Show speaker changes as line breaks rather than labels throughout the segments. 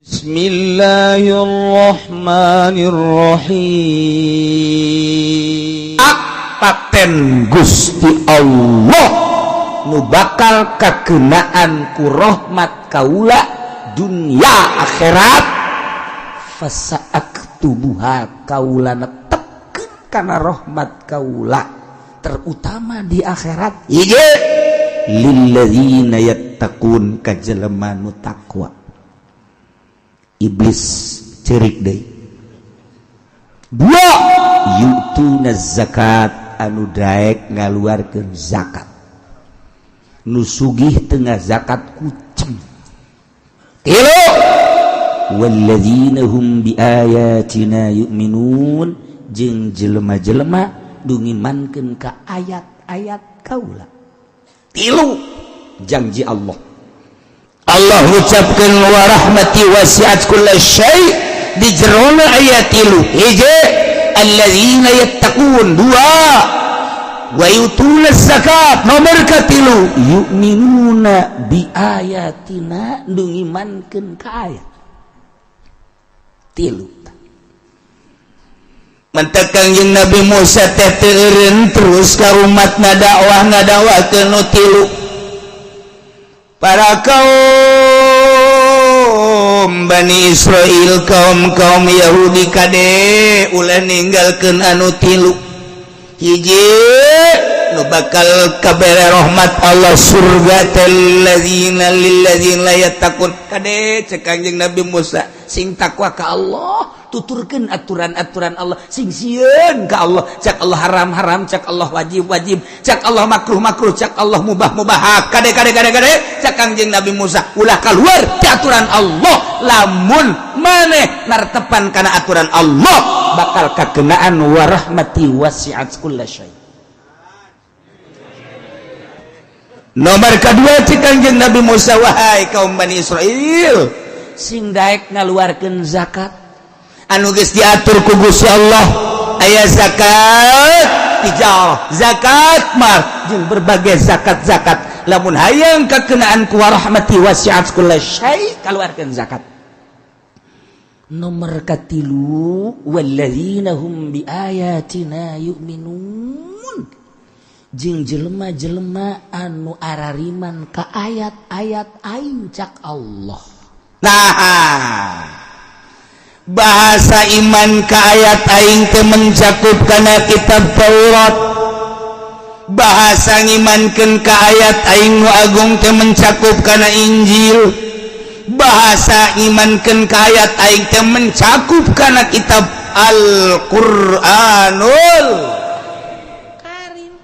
Bismillahirrahmanirrahim.
Paten Gusti Allah nu bakal kakenaan ku rahmat kaula dunia akhirat, fasa'aktubuha, kaula netepkeun kana rahmat kaula terutama di akhirat. Hiji, lilladzina yattaqun, ka jelema nu takwa. Iblis cerik deui. Dua, yu'tuna zakat, anu daek ngaluarkeun zakat. Nu sugih tengah zakat kucem. Tilu, walladzina hum biayatina yu'minun, jeung jelema-jelema nu ngimankeun ka ayat-ayat kaula. Tilu janji Allah. Allah ucapkan wa rahmati wasi'at kulla syai' di jerona ayat tilu. Hiji, alladzina yattaqun. Dua, wa yutuna zakat. Nomor katilu, yu'minuna bi ayatina, nu ngimankeun ka ayat. Tilu. Mantak Kangjeng Nabi Musa teh teu eureun, terus ka umat ngadakwah, ngadakwahkeun nu tilu. Para kaum Bani Israel, kaum kaum Yahudi, kade ulah ninggalkeun anu tilu. Hiji, nu bakal kabere rahmat Allah, surga teh ladzina lilladzina yattaqun. Kade, cek Kangjeng Nabi Musa, sing takwa ka Allah, tuturkeun aturan-aturan Allah, sing sieun ka Allah. Cak Allah haram haram, cak Allah wajib wajib, cak Allah makruh makruh, cak Allah mubah mubah. Kade, kade, kade, kade, cak Kangjeng Nabi Musa, ulah keluar ti aturan Allah. Lamun maneh nartepan kana aturan Allah, bakal kakenaan warahmati wasi'at kulla syai. Nomor kedua, cek Kangjeng Nabi Musa, wahai kaum Bani Israel, sing daek ngaluarkeun zakat anu geus diatur ku Gusti Allah. Aya zakat tijarah, zakat mal, jeung berbagai zakat-zakat. Lamun hayang kakenaan ku warahmati wasi'at kulla syai, kaluarkeun zakat. Nomor katilu, walladzina hum biayatina yu'minun, jeung jelema-jelema anu arariman ka ayat-ayat aing, cak Allah. Nah, bahasa iman ke ayat aing teh mencakup kana kitab Taurat, bahasa ngimankeun ka ayat aing nu agung teh mencakup kana Injil, bahasa ngimankeun ka ayat aing teh mencakup kana kitab Al-Qur'anul Karim.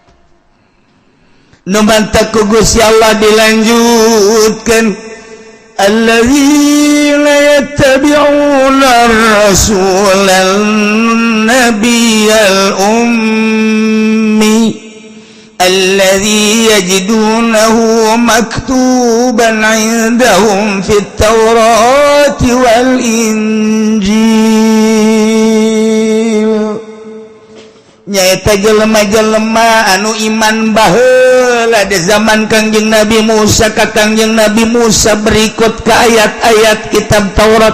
Nu mantak ku Gusti Allah dilanjutkan, الذين يتبعون الرسول النبي الأمي الذي يجدونه مكتوبا عندهم في التوراة والإنجيل. Nyaeta jelema-jelema anu iman baheula di zaman Kangjeng Nabi Musa ka Kangjeng Nabi Musa, berikut ke ayat-ayat kitab Taurat,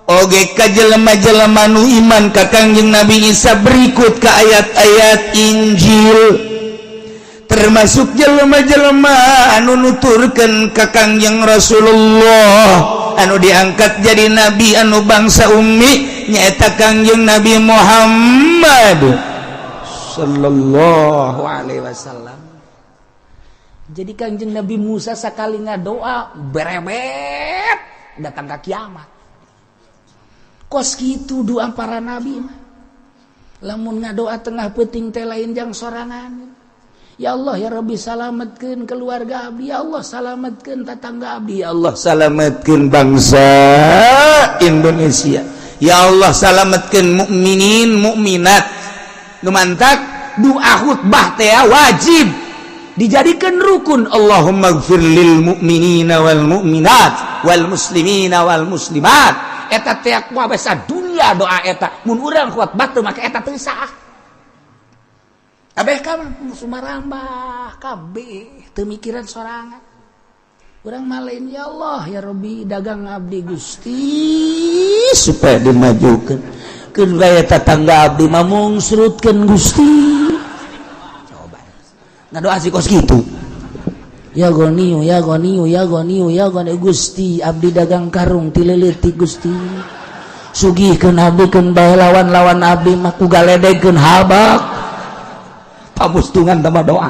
oge ka jelema-jelema nu iman ka Kangjeng Nabi Isa, berikut ke ayat-ayat Injil, termasuk jelema-jelema anu nuturkeun ka Kangjeng Rasulullah anu diangkat jadi nabi, anu bangsa ummi, nyaeta Kangjeng Nabi Muhammad sallallahu alaihi wasallam. Jadi Kangjeng Nabi Musa sekali ngadoa berebet datang ke kiamat. Kos kitu doa para nabi mah. Lamun ngadoa tengah peuting teh lain jang sorangan. Ya Allah, ya Rabbi, salametkeun keluarga abdi. Ya Allah, salametkeun tetangga abdi. Ya Allah, salametkeun bangsa Indonesia. Ya Allah, salametkeun mukminin mukminat. Nu mantak doa khutbah teh wajib dijadikan rukun. Allahumma gfir lil mu'minina wal mu'minat wal muslimina wal muslimat. Eta teh ku dunia doa eta. Mun urang khutbah teu make eta, teu sah. Kabeh ka sumarambah kabeh, teu mikiran sorangan. Urang mah lain, "Ya Allah, ya Robbi, dagang abdi, Gusti, supaya dimajukan, keun bae tetangga abdi mah mungsrutkeun, Gusti." Coba ngadoa si kos kitu. "Ya Ghaniyu, ya Ghaniyu, ya Ghaniyu, ya Ghaniyu, Gusti, abdi dagang karung ti leutik, Gusti, sugihkeun abdi, keun bae lawan-lawan abdi mah ku galedegkeun habak." Pamustungan tambah doa.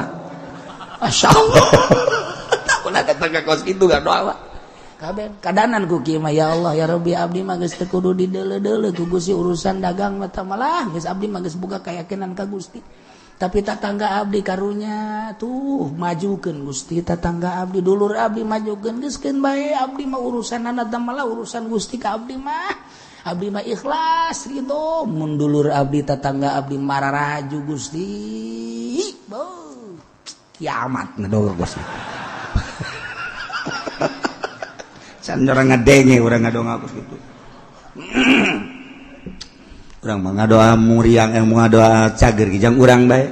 Masya Allah, tak datang ke kos kitu gak doa kabeh kadanan ku kieu mah. "Ya Allah, ya Rabbi, abdi mah geus teu kudu dideuleu-deuleu ku Gusti urusan dagang mah, malah geus abdi mah geus boga keyakinan ka Gusti. Tapi tatangga abdi karunya tuh majukeun, Gusti. Tatangga abdi, dulur abdi majukeun. Geus keun bae abdi mah urusanana teh, malah urusan Gusti ka abdi mah, abdi mah ikhlas gitu. Mun dulur abdi, tatangga abdi mararaju, Gusti, beuh, kiamat." Ngadoa Gusti can orang ngadenge urang ngadoa kos kitu. Urang mah ngadoa muriang, eh, ngadoa cager kijang urang bae.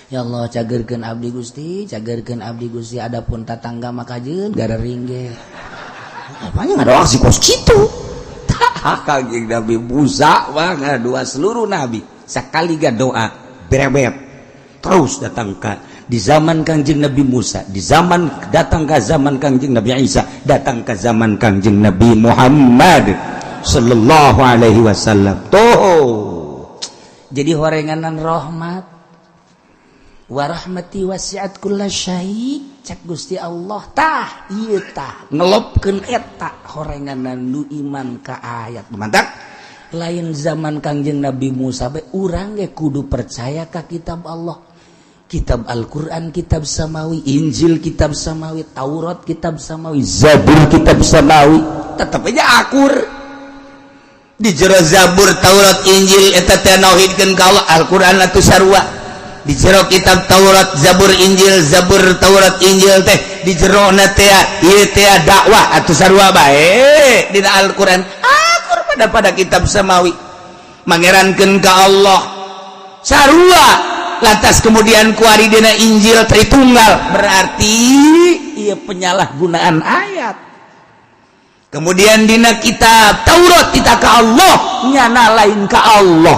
"Ya Allah, cagerkeun abdi, Gusti, cagerkeun abdi, Gusti. Adapun tatangga mah kajeun gara ringge." Apanya ngadoa si kos kitu? Tah, Kangjeng Nabi Musa mah ngadoa, seluruh nabi sakali ga doa berebet terus datang ke di zaman Kangjeng Nabi Musa, di zaman datang ke zaman Kangjeng Nabi Isa, datang ke zaman Kangjeng Nabi Muhammad sallallahu alaihi wasallam. Tuh, jadi horenganan rahmat. "Warahmati wasiat kulla syai," cak Gusti Allah. Tah, ieu tah ngelopkeun eta horenganan nu iman ka ayat. Mantap, lain zaman Kangjeng Nabi Musa bae, urang ge kudu percaya ka kitab Allah, kitab Al-Quran kitab samawi, Injil kitab samawi, Taurat kitab samawi, Zabur kitab samawi. Tetap aja akur di jero Zabur, Taurat, Injil eta teh nauhidkeun ka Allah. Al-Quran atuh sarua di jero kitab Taurat, Zabur, Injil. Zabur, Taurat, Injil teh di jero na teh ieu teh dakwah atuh sarua bae. Dina Al-Quran akur pada kitab samawi, mangerankeun ka Allah sarua. Lantas kemudian kuari dina Injil Tritunggal, berarti ia penyalahgunaan ayat. Kemudian dina kitab Taurat kita ke Allah, nyana lain ke Allah,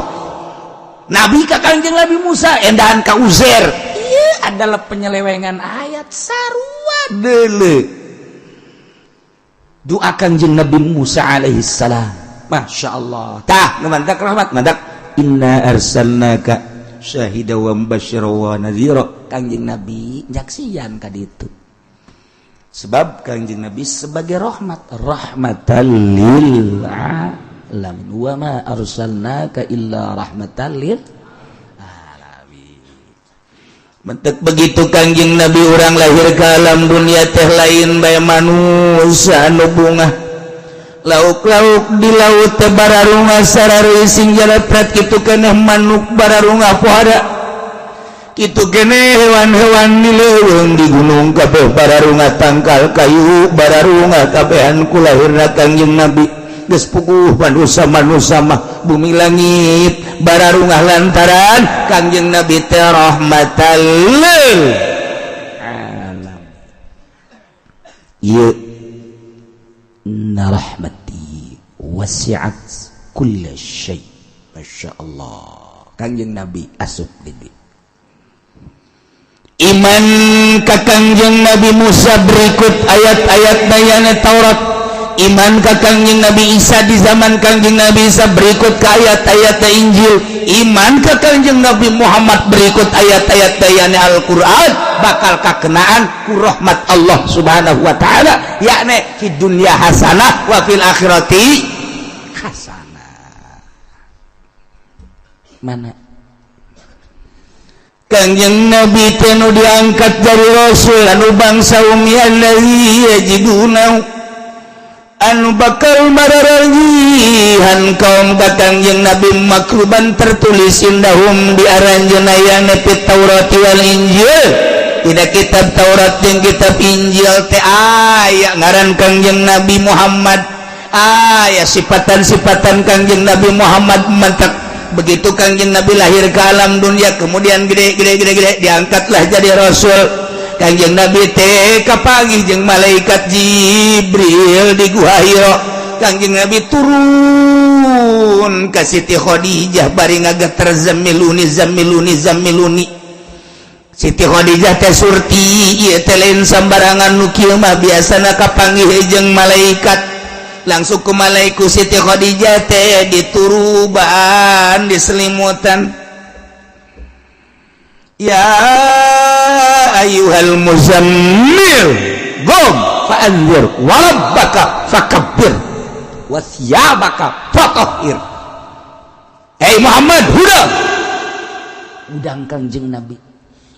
Nabi ka Kangjeng Nabi Musa endahan ka Uzair, iya adalah penyelewengan ayat sarua. Dele doa Kangjeng Nabi Musa alaihi salam, Masya Allah. Tah, nu mantak rahmat, mantak "Inna arsalnaka syahida wa mubasysyira wa nadhira". Kangjeng Nabi nyaksian ka ditu, sebab Kangjeng Nabi sebagai rahmat, rahmatan lil alamin. "Wa ma arsalnaka illa rahmatan lil alamin." Mentek begitu Kangjeng Nabi, urang lahir ke alam dunia teh lain bae manusia anu bungah. Lauk-lauk di laut teh bararungah sararising jalepret, kitu keneh manuk bararungah pohara, kitu keneh hewan-hewan di leuweung, di gunung, kabeh bararungah, tangkal kayu bararungah kabehan ku lahirna Kangjeng Nabi. Geus puguh manusia manusia mah bumi langit bararungah lantaran Kangjeng Nabi teh rahmatan lil alam. Ieu "Inna rahmati wasi'at kulla syai." Masya Allah, Kangjeng Nabi asup di iman ka Kangjeng Nabi Musa berikut ayat-ayat bayana Taurat, iman ka Kangjeng Nabi Isa di zaman Kangjeng Nabi Isa berikut ke ayat-ayat Injil, iman ka Kangjeng Nabi Muhammad berikut ayat-ayat bayana Al-Quran, bakal kakenaan ku rahmat Allah Subhanahu wa Ta'ala, yakni di dunia hasanah wa fil akhirati hasanah. Mana Kangjeng Nabi teh nu diangkat dari Rasul anu bangsa ummi, allazi yajiduna, anu bakal mararajihan kaum ka Kangjeng Nabi, maktuban tertulis, indahum di aranjeunna yang fit Taurat wal Injil. Tidak kitab Taurat jeung kitab Injil teh aya ngaran Kangjeng Nabi Muhammad, aya sifatan-sifatan Kangjeng Nabi Muhammad. Mantak begitu Kangjeng Nabi lahir ke alam dunia, kemudian gede gede gede gede, diangkatlah jadi rasul.
Kangjeng Nabi teh kapanggih jeung malaikat Jibril di Gua Hira. Kangjeng Nabi turun ka Siti Khadijah bari ngageter, "Zammiluni, zammiluni, zammiluni." Siti Khadijah teh surti, ieu teh lain sambarangan, nu kieu mah biasana kapanggih jeung malaikat. Langsung ku malaikat Siti Khadijah teh dituruban, diselimutan. "Ya ayyuhal muzammil, qum fa'anzir, wa rabbaka fakabbir, wa thiyabaka fatahhir." Hey Muhammad, hudang.
Udang Kangjeng Nabi.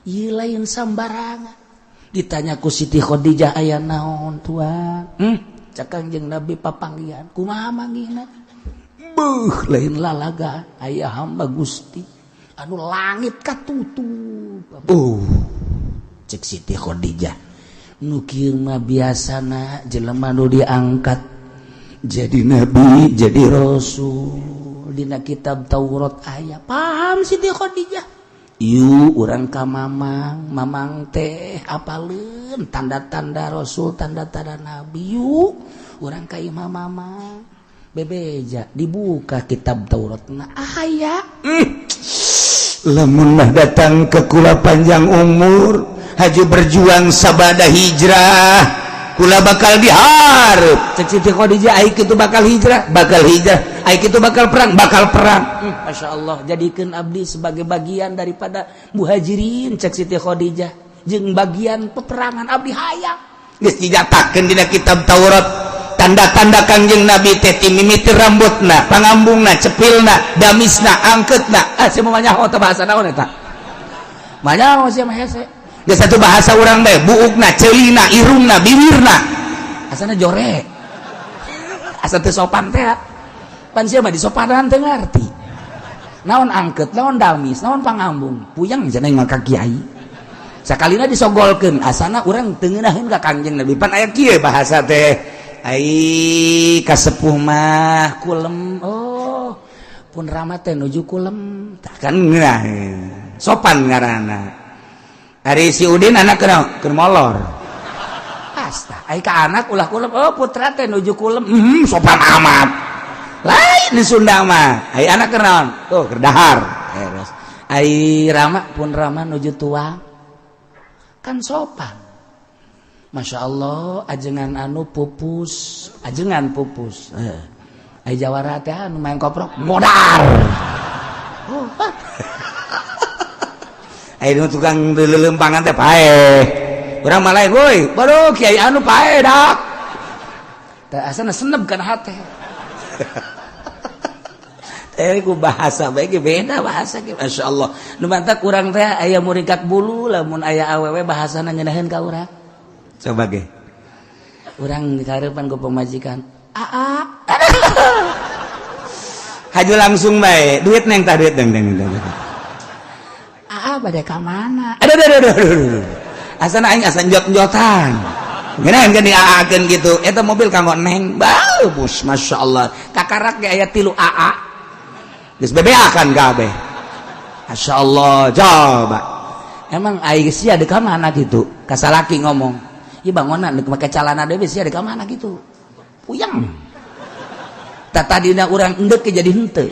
Ieu lain sambarangan. Ditanya ku Siti Khadijah, "Aya naon, tuan?" Cak Kangjeng Nabi, "Papanggihan." "Kumaha manggihna?" "Beuh, lain lalaga, aya hamba Gusti anu langit katutup." Cek Siti Khadijah, "Nu kieu mah biasana jelema nu diangkat jadi nabi, jadi rasul. Dina kitab Taurat aya." Paham Siti Khadijah. Yuk urang ka Mamang. Mamang teh apaleun tanda-tanda rasul, tanda-tanda nabi. Yuk urang ka imah Mamang. Bebeja, dibuka kitab Taurat. Nah, aya.
Lamun mah datang ke kula panjang umur, haju berjuang sabada hijrah, kula bakal diharap.
Cek Siti Khadijah, "Ai kitu bakal hijrah, bakal hijrah. Ai kitu bakal perang, bakal perang. Masya Allah, jadikan abdi sebagai bagian daripada muhajirin." Cek Siti Khadijah, "Jeung bagian peperangan abdi hayang."
Geus dinyatakeun dina kitab Taurat tanda-tanda Kangjeng Nabi teh ti mimiti rambutna, pangambungna, cepilna, damisna, angketna.
Ah, sia mah nyaho teh bahasa naon eta? Manyaho sia mah, hese.
Geus satu bahasa urang bae, buukna, ceulina, irungna, bibirna.
Asana jore, asa teu sopan teh. Pan sia mah disopanan teu ngarti naon angket, naon damis, naon pangambung. Puyeng cenah mah ka kiai. Sakalina disogolkeun, asana urang teu ngeunaheun ka Kangjeng Nabi.
Pan aya kieu bahasa teh, ai kasepuh mah
kulem. Oh, pun Rama teh nuju kulem.
Tah kan ngeunah sopan ngaranna. Ari si Udin anak keur keur molor.
Asta ai ka anak ulah kulem. Oh, putra teh nuju kulem.
Sopan amat. Lain di Sunda mah, ai anak keur naon tuh, keur dahar.
Terus ai Rama, pun Rama nuju tuang, kan sopan. Masya Allah, ajengan anu pupus, ajengan pupus. Ai jawara teh anu main koprok modar. Oh,
ai nu tukang leuleumpangan teh paeh. Urang mah lain, woi, baru kiai anu paeh dak.
Teh asana seneb kana hate.
Eh, ku bahasa bae ge beda bahasa ge, Masya Allah.
Nu mantak urang teh aya muringkak bulu lamun aya awewe bahasana ngeunaheun ka urang.
Coba ge.
Urang dikarepan ku pamajikan, "Aa."
Haju langsung bae, "Duit, Neng, tah duit, Neng, Neng, Neng."
"Aa bade ka mana?"
Aduh, aduh, aduh, aduh, aduh. Asana aing asa njot-njotan. Ngeunaheun kan diaakeun gitu. Eta mobil kanggo Neng. Bagus, Masya Allah.
Kakarak ge aya tilu aa.
Geus bebeakan kabeh. Masya Allah, coba.
Emang ai sia deuk ka mana gitu? Kasalaki ngomong. Ieu bangonan deuk make calana deui, sia deuk ka mana gitu? Puyeng. Tah, tadina urang endek ke jadi henteu.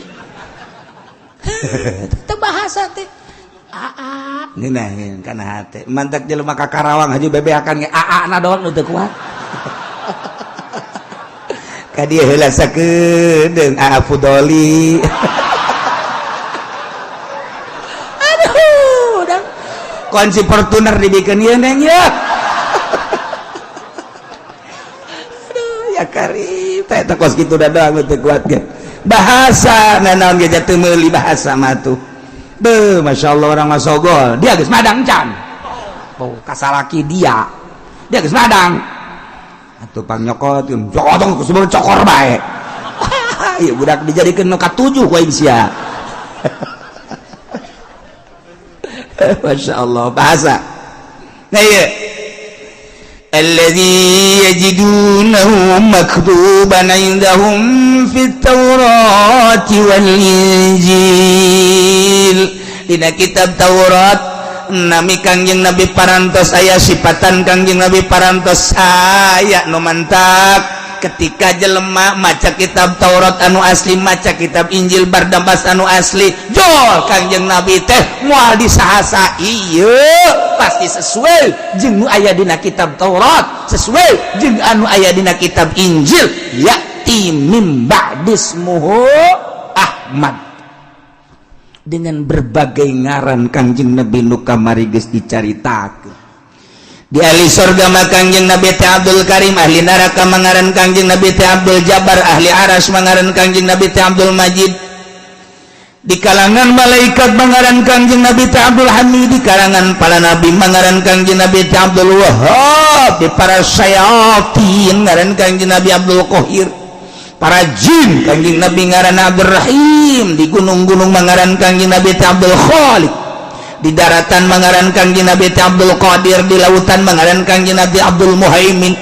Teu bahasa teh. Aa.
Ngeunaheun kana hate. Mantak jelema ka Karawang haju bebeakan ge
Aa na doang nu teu kuat.
Ka dieu heula sakedeung Aa Fudoli.
Aduh, udah.
Kunci Fortuner dibikin ieu, Neng, ya. Aduh, ya karim. Teh eta kos kitu da doang nu teu kuat ge. Bahasa nanaon ge teu meuli bahasa mah tuh. Beuh, Masya Allah, orang mah sogol. Dia geus madang can.
Oh, kasalaki dia. Dia geus madang.
Atuh pang nyokot, cokot sebelum cokor bae. Ieu budak dijadikeun nu katujuh ku aing sia. Masya Allah bahasa. Nah, iya. الذي يجدونه مكتوبا عندهم في التوراة والإنجيل. Dina kitab Taurat Nami Kangjeng Nabi parantos aya, sifatan Kangjeng Nabi parantos aya. Nu mantak ketika jelema maca kitab Taurat anu asli, maca kitab Injil Barnabas anu asli, jol Kangjeng Nabi teh moal disahasa. Iya, pasti sesuai jeung nu aya dina kitab Taurat, sesuai jeung anu aya dina kitab Injil. Ya'ti mim ba'dismuhu Ahmad, dengan berbagai ngaran Kangjeng Nabi nu kamari geus dicaritakeun. Di ahli surga mah Kangjeng Nabi teh Abdul Karim, ahli neraka mangaran Kangjeng Nabi teh Abdul Jabar, ahli Aras mangaran Kangjeng Nabi teh Abdul Majid, di kalangan malaikat mangaran Kangjeng Nabi teh Abdul Hamid, di kalangan para nabi mangaran Kangjeng Nabi teh Abdul Wahab, di para syayatin ngaran Kangjeng Nabi Abdul Qahir, para jin Kangjeng Nabi ngaran Abdul Rahim, di gunung-gunung mangaran Kangjeng Nabi teh Abdul Khaliq, di daratan mangaran Kangjeng Nabi teh Abdul Qadir, di lautan mangaran Kangjeng Nabi Abdul Muhaimin,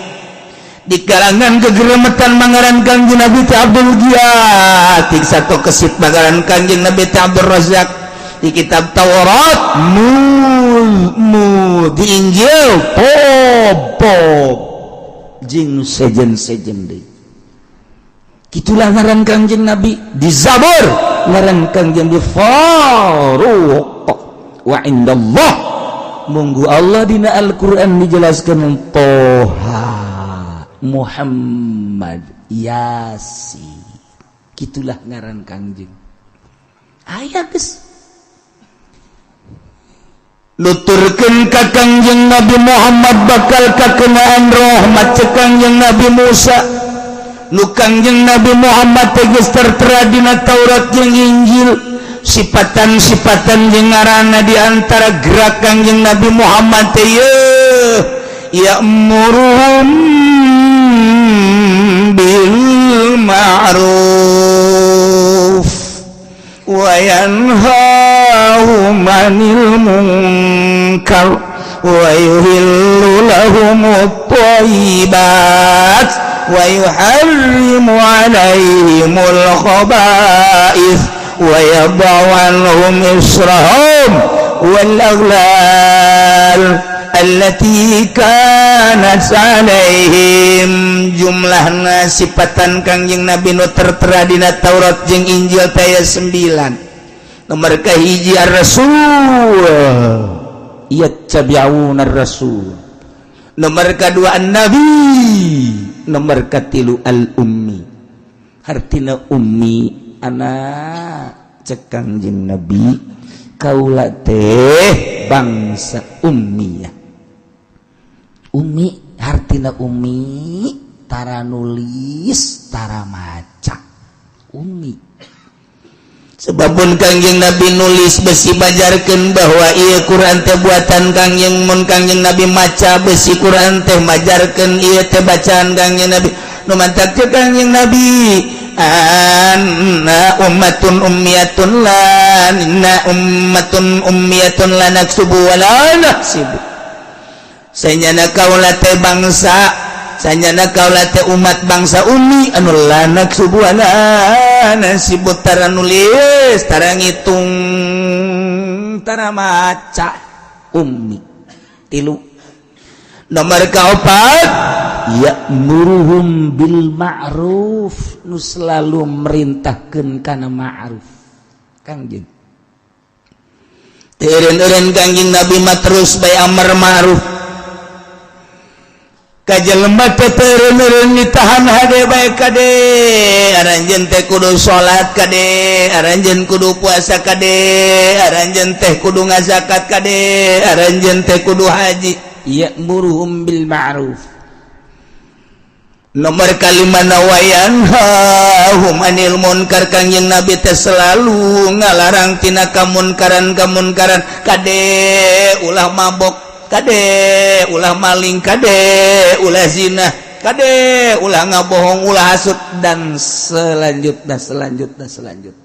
di kalangan kegeremetan mangaran Kangjeng Nabi teh Abdul Giyat, di satu kesit mangaran Kangjeng Nabi teh Abdul Razak. Di kitab Taurat mu mu, di Injil pop pop, jeung sejen-sejen deui. Gitulah ngaran Kangjeng Nabi. Di Zabur ngaran Kangjeng Nabi Faruq, wa indallah, munggu Allah dina Al-Qur'an dijelaskan Toha, Muhammad, Yasin. Gitulah ngaran Kangjeng. Aya geus nuturkeun ka Kangjeng Nabi Muhammad bakal kakenaan rahmat. Cek Kangjeng Nabi Musa, nu Kangjeng Nabi Muhammad teh geus tertera dina Taurat jeung Injil, sifatan-sifatan jeung ngaranna. Di antara gerak Kangjeng Nabi Muhammad teh yeuh, ya'muruhum bil ma'ruf wa yanhahum 'anil munkar wa yuhillu lahumut thayyibat wa yuharrimu 'alaihimul khaba'ith wa yadha'u 'anhum israhum wal aghlal allati kanat alaihim. Jumlahna sifatan Kangjeng Nabi nu tertera dina Taurat jeung Injil teh 9. Nomor kahiji, ar-rasul, yattabi'una ar-rasul. Nomor kedua, an-nabi. Nomor katilu, al-ummi. Hartina ummi anak. Cek Kangjeng Nabi, kaula teh bangsa ummiyah. Ummi hartina ummi tara nulis, tara maca, ummi. Sebabun Kangjeng Nabi nulis, besi bajarkan bahwa iya Quran teh buatan Kangjeng. Mun Kangjeng Nabi maca, besi Quran teh majarkan iya teh bacaan Kangjeng Nabi. Nu mantak teh Kangjeng Nabi, anna ummatun ummiyatun la inna ummatun ummiyatun la naksubu wa la nahsibu. Sanyana kaula teh bangsa, sanyana kaula teh umat bangsa ummi anu la naksubu wa la nahsibu, tara nulis, tara ngitung, tara maca, ummi. Tilu. Nomor kaopat, ya'muruhum bil ma'ruf, nu selalu merintahkeun kana ma'ruf. Kangjeng teureun-eureun Kangjeng Nabi mah terus bae amar ma'ruf ka jelema teh. Teureun-eureun ditahan hade bae, kade aranjeun teh kudu salat, kade aranjeun kudu puasa, kade aranjeun teh kudu ngazakat, kade aranjeun teh kudu haji. Ya'muruhum bil ma'ruf. Nomor kalima, wa yanhahum anil munkar. Kangjeng Nabi teh selalu ngalarang tina kamunkaran kamunkaran. Kade ulah mabok, kade ulah maling, kade ulah zina, kade ulah ngabohong, ulah hasud, dan selanjutnya, selanjutnya, selanjutnya.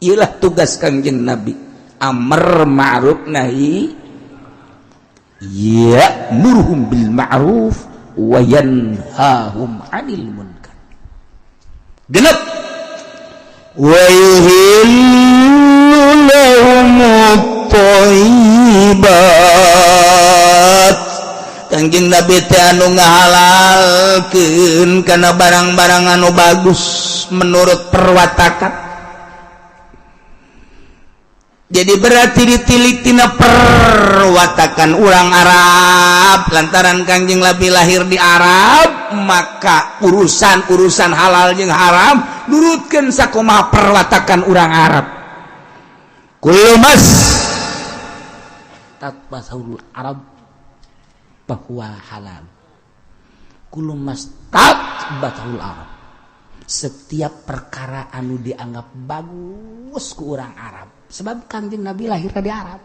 Iyalah tugas Kangjeng Nabi, amar ma'ruf nahi, ya'muruhum bil ma'ruf wa yanhahum 'anil munkar. Genep, wa yuhillu lahumut thayyibat. Kangjeng Nabi teh anu ngahalalkeun kana barang-barang anu bagus menurut perwatakan. Jadi berarti ditilik tina perwatakan orang Arab. Lantaran Kangjeng Nabi lahir di Arab, maka urusan-urusan halal jeung haram nurutkeun sakumaha perwatakan orang Arab. Kullu mas
tatbasahul Arab bahwa halal. Kullu mas tatbasahul Arab, setiap perkara anu dianggap bagus ku orang Arab, sebab Kangjeng Nabi lahir di Arab.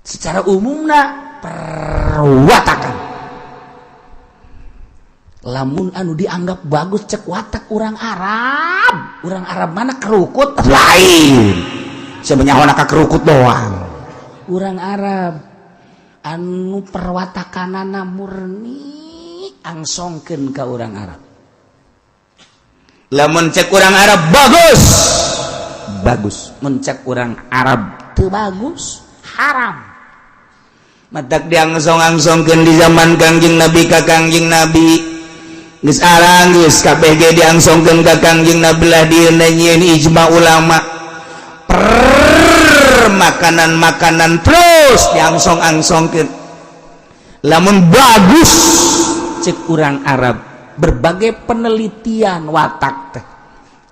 Secara umumna perwatakan, lamun anu dianggap bagus cek watak orang Arab, orang Arab mana kerukut
lain sebenarnya ka kerukut doang.
Orang Arab anu perwatakanana murni, angsongkeun ka orang Arab.
Lamun cek orang Arab bagus, bagus.
Mun cek orang Arab teu bagus, haram.
Matak diangsong-angsongkeun di zaman Kangjeng Nabi ka Kangjeng Nabi. Geus arang geus kabeh ge diangsongkeun ka Kangjeng Nabi lah. Dieu nyieun ijma ulama per makanan-makanan terus diangsong-angsongkeun, lamun bagus
cek orang Arab, berbagai penelitian watak teh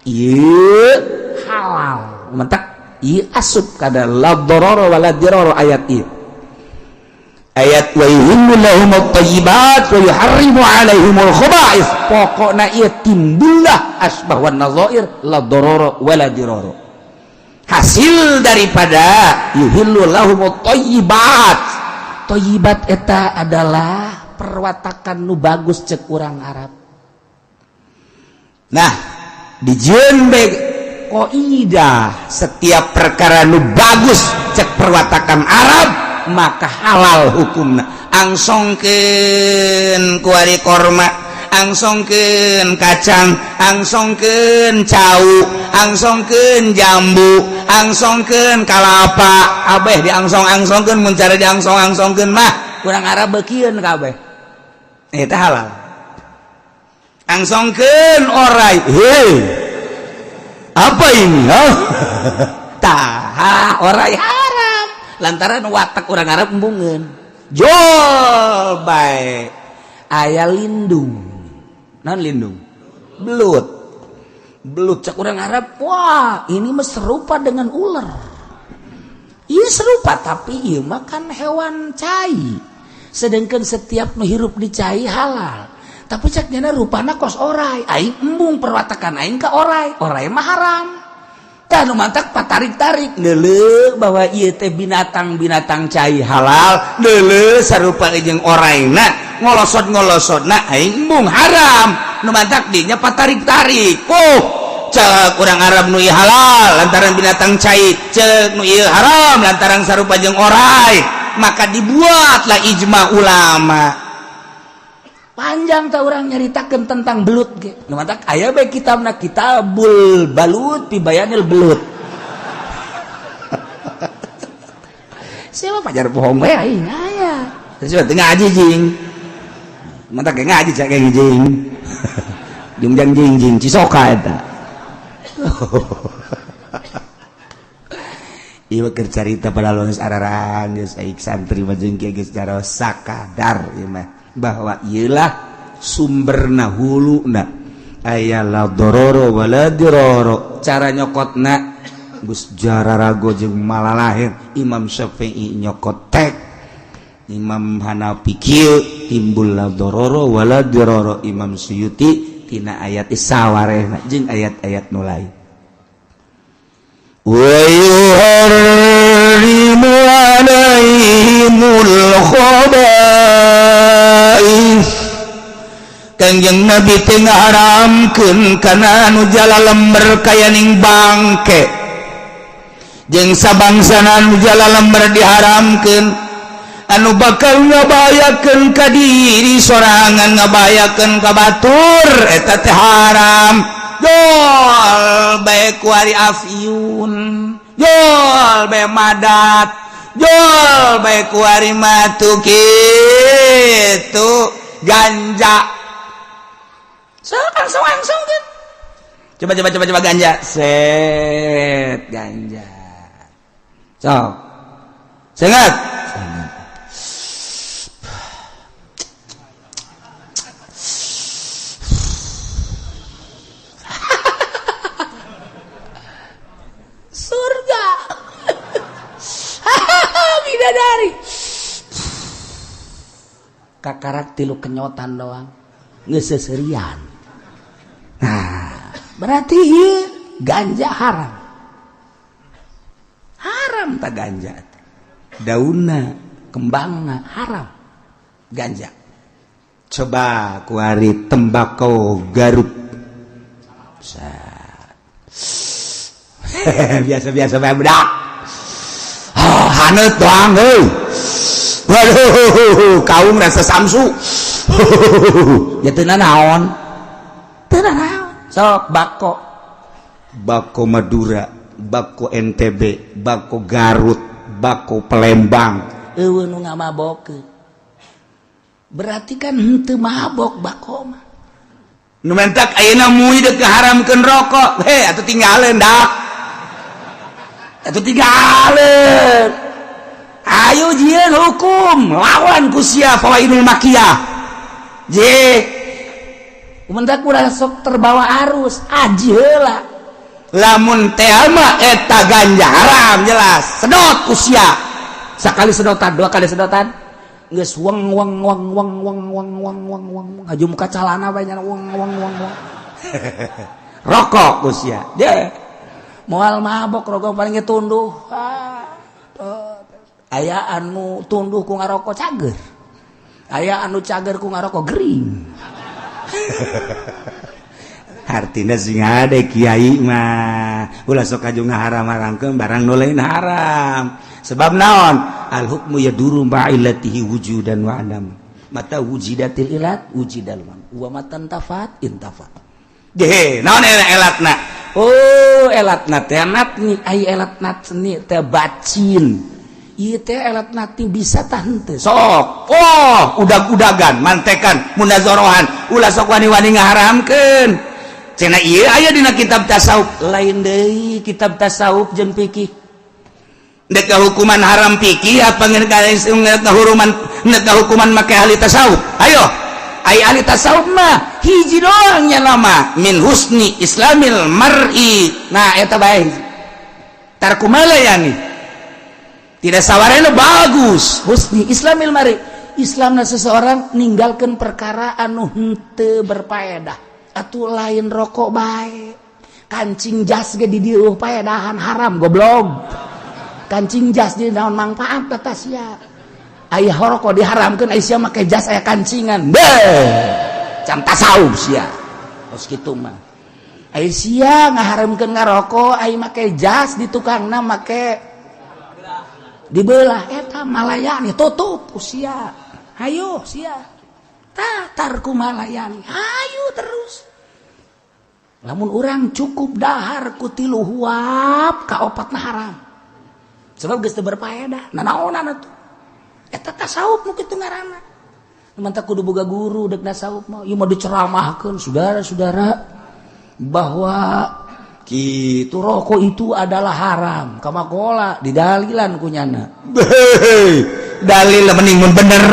ieu halal. Matak ieu asup kada la darara wala dirara, ayat ieu.
Ayat wa yuhillu lahumut thayyibat wa yuharrimu alaihimul khaba'ith.
Pokokna ieu timbullah asbah wan nadzair, la darara wala dirara.
Hasil daripada yuhillu lahumut thayyibat.
Thayyibat eta adalah perwatakan nu bagus cek urang Arab.
Nah, dijieun bae kaidah, setiap perkara nu bagus cek perwatakan Arab maka halal hukumna. Angsongkeun kuari korma, angsongkeun kacang, angsongkeun cau, angsongkeun jambu, angsongkeun kalapa, kabeh diangsong-angsongkeun. Mun cara diangsong-angsongkeun mah
kurang Arab beukieun kabeh.
Eta halal. Angsongkeun orai, hei, apa ini? Oh,
tah orai haram lantaran watak orang Arab embungeun.
Jol bae.
Aya lindung, non lindung belut. Belut cek orang Arab, wah, ini mah serupa dengan ular. Iya serupa, tapi iya makan hewan cai, sedangkan setiap nu hirup di cai halal. Tapi cek nyana rupana kos orai, aing embung, perwatakan aing ka orai, orai mah haram. Tah, nu mantak patarik-tarik neuleuh bahwa ieu teh binatang-binatang cai halal,
neuleuh sarupa jeung oraina, ngolosot-ngolosotna, aing embung, haram. Nu mantak dinya patarik-tarik, oh, cek urang Arab nu ieu halal lantaran binatang cai, cek nu ieu haram lantaran sarupa jeung orai. Maka dibuatlah ijma ulama.
Panjang tak orang nyaritakan tentang belut ge. Nu mantak aya bae kitabna, Kitabul Balut fi Bayanil Belut. Siapa pajar bohong bae aing aya.
Terus teu ngaji jing, mantak ge ngaji cak kayak jing jungjang jing jing cisoka eta. Ieu keur carita pada geus ararang geus aing santri mah jeung kieu geus cara sakadar ieu mah, bahwa iyalah sumberna huluna aya la dororo wala diroro. Cara nyokotna geus jararago jeung malalahir. Imam Syafi'i nyokot tek, Imam Hanafi kieu, timbul la dororo wala diroro. Imam Suyuti tina ayat sawarehna jeung ayat-ayat nu lain. Wa yuharrimu alaihimul khaba'ith. Kangjeng Nabi teh ngaharamkeun kana anu jala lember kaya ning bangke jeung sabangsana. Anu jala lember diharamkeun, anu bakal ngabahayakeun ka diri sorangan, ngabahayakeun ka batur, eta teh haram. Jol bae kuari afyun, jol bae madat. Jol bae kuari mah tuh kitu ganja. Sok langsung langsung kan. Coba coba coba coba ganja. Set ganja. Sok. Sengat. Sengat. Surga. Bidadari. Kakarak tilu kenyotan doang. Geus seserian. Nah, berarti ieu ganja haram. Haram tak ganja. Daunna, kembangna haram. Ganja. Coba kuari tembakau Garut. Biasa-biasa bae budak. Oh, haneut doang heuh. Waduh, kaum rasa samsu. Ya teu naon. Teu naon. Sok bako. Bako Madura, bako NTB, bako Garut, bako Palembang. Eueuh nu ngamabokeun. Berarti kan henteu mabok bako mah. Nu mentak ayeuna MUI deuk ngaharamkeun rokok. Heh, atuh tinggalin dah. Atuh tinggalin. Ayo jieun hukum lawan ku sia fawaidul makiyah. Je. Mentak urang sok terbawa arus, aji heula. Lamun teh mah eta ganja haram jelas. Sedot ku sia. Sakali sedotan, dua kali sedotan. Geus weng weng weng weng weng weng weng weng weng haju muka calana bae nya weng weng weng weng. Rokok ku sia. Je. Moal mabok rokok paling ge tunduh. Ah, aya anu tunduh ku ngarokok cager. Aya anu cager ku ngarokok gering. Artinya sing ade kiai mah ulah sok kaju ngaharam-haramkeun barang nu lain haram. Sebab naon? Al hukmu yaduru ma'illatihi wujudan wa adam. Mata wujidatil ilat wujidal wa matan tafat intafat. Ge, naon elatna? Oh, elatna teh natni ai elat natni teh bacin. Ieu teh elat natni bisa tah henteu. Sok. Oh, udag-udagan, mantekan, munazorohan, ulah sok wani-wani ngaharamkeun. Cenah ieu aya dina kitab tasawuf, lain deui kitab tasawuf jeung fikih. Dek hukuman haram fikih apa hukuman hukuman make ahli tasawuf? Ayo, ai ahli tasawuf mah hiji doang nya nama min husni islamil mar'i. Nah, eta bae. Tarku malayani. Tidak sawarena bagus, husni islamil mar'i. Islamna seseorang ninggalkan perkara anu henteu berfaedah. Atuh lain rokok bae. Kancing jas ge di dieu paedahan haram goblok. Kancing jas di naon manfaat tata sia. Aya rokok diharamkeun aya sia make jas aya kancingan. Beuh. Can tasawuf sia. Kos kitu mah. Aya sia ngaharamkeun ngarokok aya make jas di tukangna make dibelah eta malayani tutup sia. Hayo sia. Tah tarku malayani. Hayu terus. Lamun urang cukup dahar ku tilu huap ka opatna haram. Sebab geus teu berfaedah. Nanaonan atuh. Eta tasawuf nu kitu ngaranna. Mantap kudu boga guru dek tasawuf mah. Ieu mah diceramahkeun saudara-saudara bahwa kitu rokok itu adalah haram. Kamakola didalilan ku nyana. Dalil mending mun bener.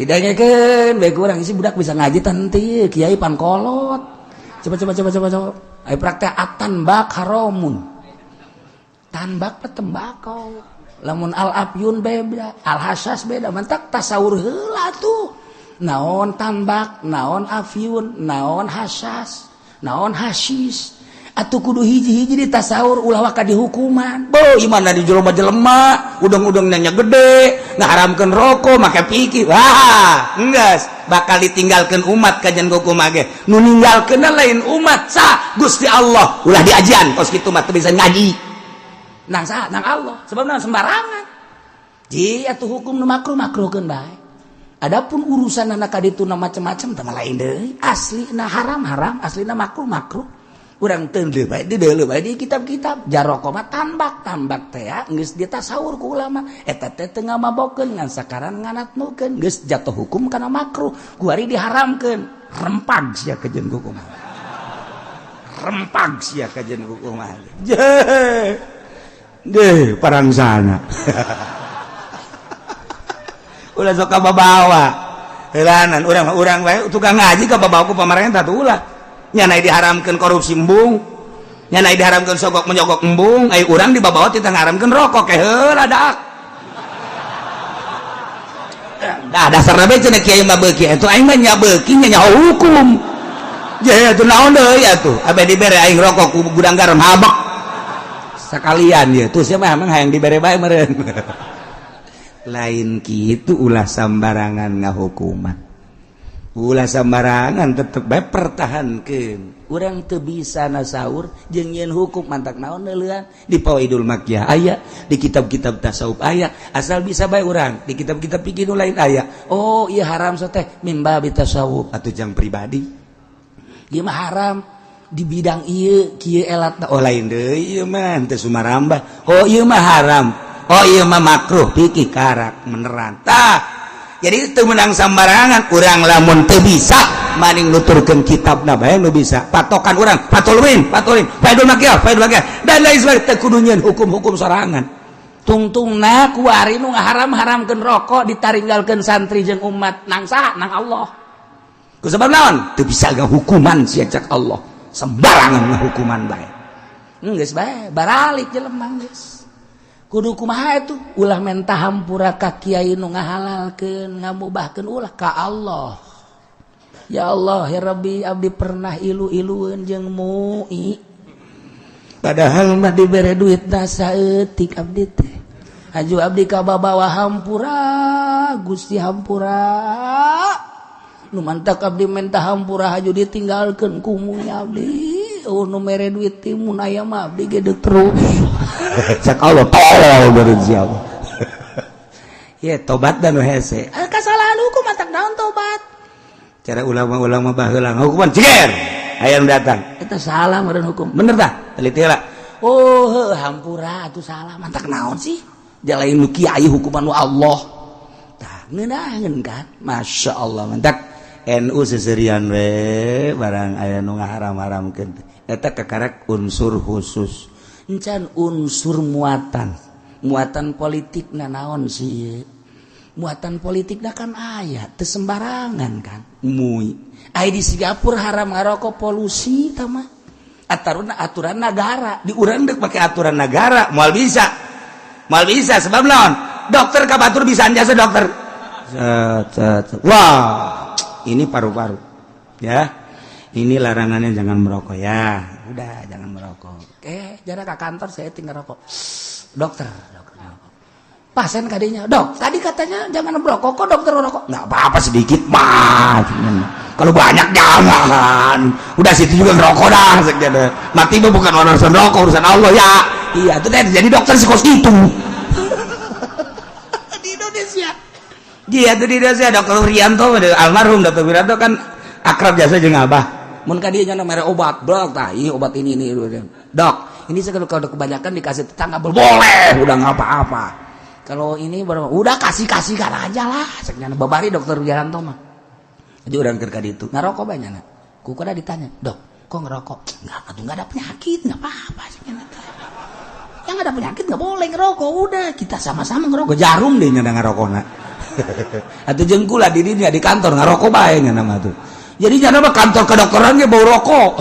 Didangekeun bae kurang isi budak bisa ngaji teh kiai pangkolot. Coba coba coba coba coba. Ayo praktek atan bak haramun. Tanbak tembakau. Lamun al afyun beda, al hasas beda. Mantak tasawur heula tuh. Naon tambak, naon afyun, naon hasas, naon hasis. Atuh kudu hiji-hiji di tasawur ulah waka dihukuman. Bo, imana di jelema jelema, udang-udang nanya gede, ngaharamkeun rokok make pikir. Wah, enggeus bakal ditinggalkeun umat kajian hukum ge. Nu ninggalkeun lain umat sa Gusti Allah. Ulah diajian kos kitu mah teu bisa ngaji. Nang sa nang Allah, sebab nang sembarangan. Ji atuh hukum nu makruh makruhkeun bae. Adapun urusan anak kaditu na macam-macam teh lain deui. Aslina haram haram, aslina makruh makruh.
Urang teu bae dideuleu bae di kitab-kitab. Jaroko mah tambak, tambak teh geus ditasawur ku ulama. Eta teh teu ngamabokeun ngan sakaran nganatnukeun, geus jatuh hukum kana makruh. Kuari diharamkeun. Rempag sia kajeun kumaha. Rempag sia kajeun kumaha. Je. Deh parangsana. Ulah sok kababawa. Heulanan urang wae tukang ngaji kababawa ku pamarentah tuh ulah. Nyanai diharamkan korupsi embung, nyanai diharamkan sogok menyogok embung, ai urang dibawa tita ngaramkeun rokok ke heula dak. Dah dasarna bae cenah kiai mah beuki atuh aing mah nya beuki nya nyaho hukum. Je atuh naon deui atuh abe dibere aing rokok ku gudang garam habek. Sakalian ye tuh sia mah emang hayang dibere bae meureun. Lain kitu ulah sambarangan ngahukuman. Ulah sembarangan tetep bae pertahankeun. Urang teu bisa nasaur jeung nyieun hukum mantak naon neuleuan di Fawaidul Makkiyah aya, di kitab-kitab tasawuf aya, asal bisa bae urang di kitab-kitab fikih nu lain aya. Oh iya haram so teh mimba bi tasawuf atuh jang pribadi. Ieu mah haram di bidang ieu kieu elatna oh lain deui ieu mah teu sumarambah. Oh ieu mah haram. Oh ieu mah makruh fikih karak menerang. Tah jadi itu menang sambarangan urang lamun teu bisa maning nuturkeun kitabna bae nu bisa patokan urang patoluin patoluin faidul makyah faidul makyah dan lain sebagainya teu kudu nyieun hukum-hukum sorangan tungtungna kuari nu ngaharam-haramkeun rokok ditaringgalkeun santri jeung umat nang saha nang Allah ku sebab naon teu bisa ngahukuman sia cak Allah sembarangan ngahukuman bae geus bae baralik jelema geus kudu kumaha itu ulah menta hampura ka kiai nu ngahalalkeun ngamubahkeun ulah ka Allah. Ya Allah ya Rabbi abdi pernah ilu-ilueun jeung MUI padahal mah dibere duit na saeutik abdi teh aju abdi ka babawa hampura Gusti hampura nu mantak abdi menta hampura haju ditinggalkeun ku MUI abdi. Oh nu mere duit ti mun aya mah abdi gede terus cak Allah tolol beureun siapa ya tobat dan hese kasalahan hukum mantak naon tobat cara ulama-ulama baheula hukuman ciger aya nu datang eta salah meureun hukum bener tah teliti heula oh heuh hampura atuh salah mantak naon sih jalain nu kiai hukuman nu Allah tah ngeunaheun kan Masya Allah mantak NU seserian we barang aya nu ngaharam-haramkeun eta kakarek unsur khusus encan unsur muatan muatan politik na naon sih muatan politik na kan aya teu sembarangan kan MUI aya di Singapura haram ngarokok polusi tama aturan aturan negara di urang dek pakai aturan negara moal bisa sebab naon dokter ka batur bisa jasa dokter set, set, set. Wah ini paru-paru ya ini larangannya jangan merokok ya udah jangan merokok oke jarak ke kantor saya tinggal rokok dokter dokter pasien kadinya dok tadi katanya jangan merokok kok dokter merokok nggak apa-apa sedikit mah kalau banyak jangan udah situ juga ngerokok dah mati itu bukan urusan rokok urusan Allah ya iya itu deh jadi dokter sih kos gitu di Indonesia. Iya tuh di Indonesia dokter Rianto almarhum dokter Wiranto kan akrab jasa jeung abah mun ka dieu nya mere obat dok tah ieu obat ini dok ini kalau kebanyakan dikasih tetangga boleh udah nggak apa-apa kalau ini baru udah kasih kasihkan aja lah ceknya babari dokter Wiranto mah aja urang keur ka ditu ngarokok banyak nah ku kuda ditanya dok kok ngerokok nggak atuh nggak ada penyakit nggak apa-apa ceknya yang ada penyakit nggak boleh ngerokok udah kita sama-sama ngerokok jarum deh nyana ngerokokna atau jengkula di dinya di kantor ngerokok bae nyana mah tuh jadi nyana mah kantor kedokteran ge bau rokok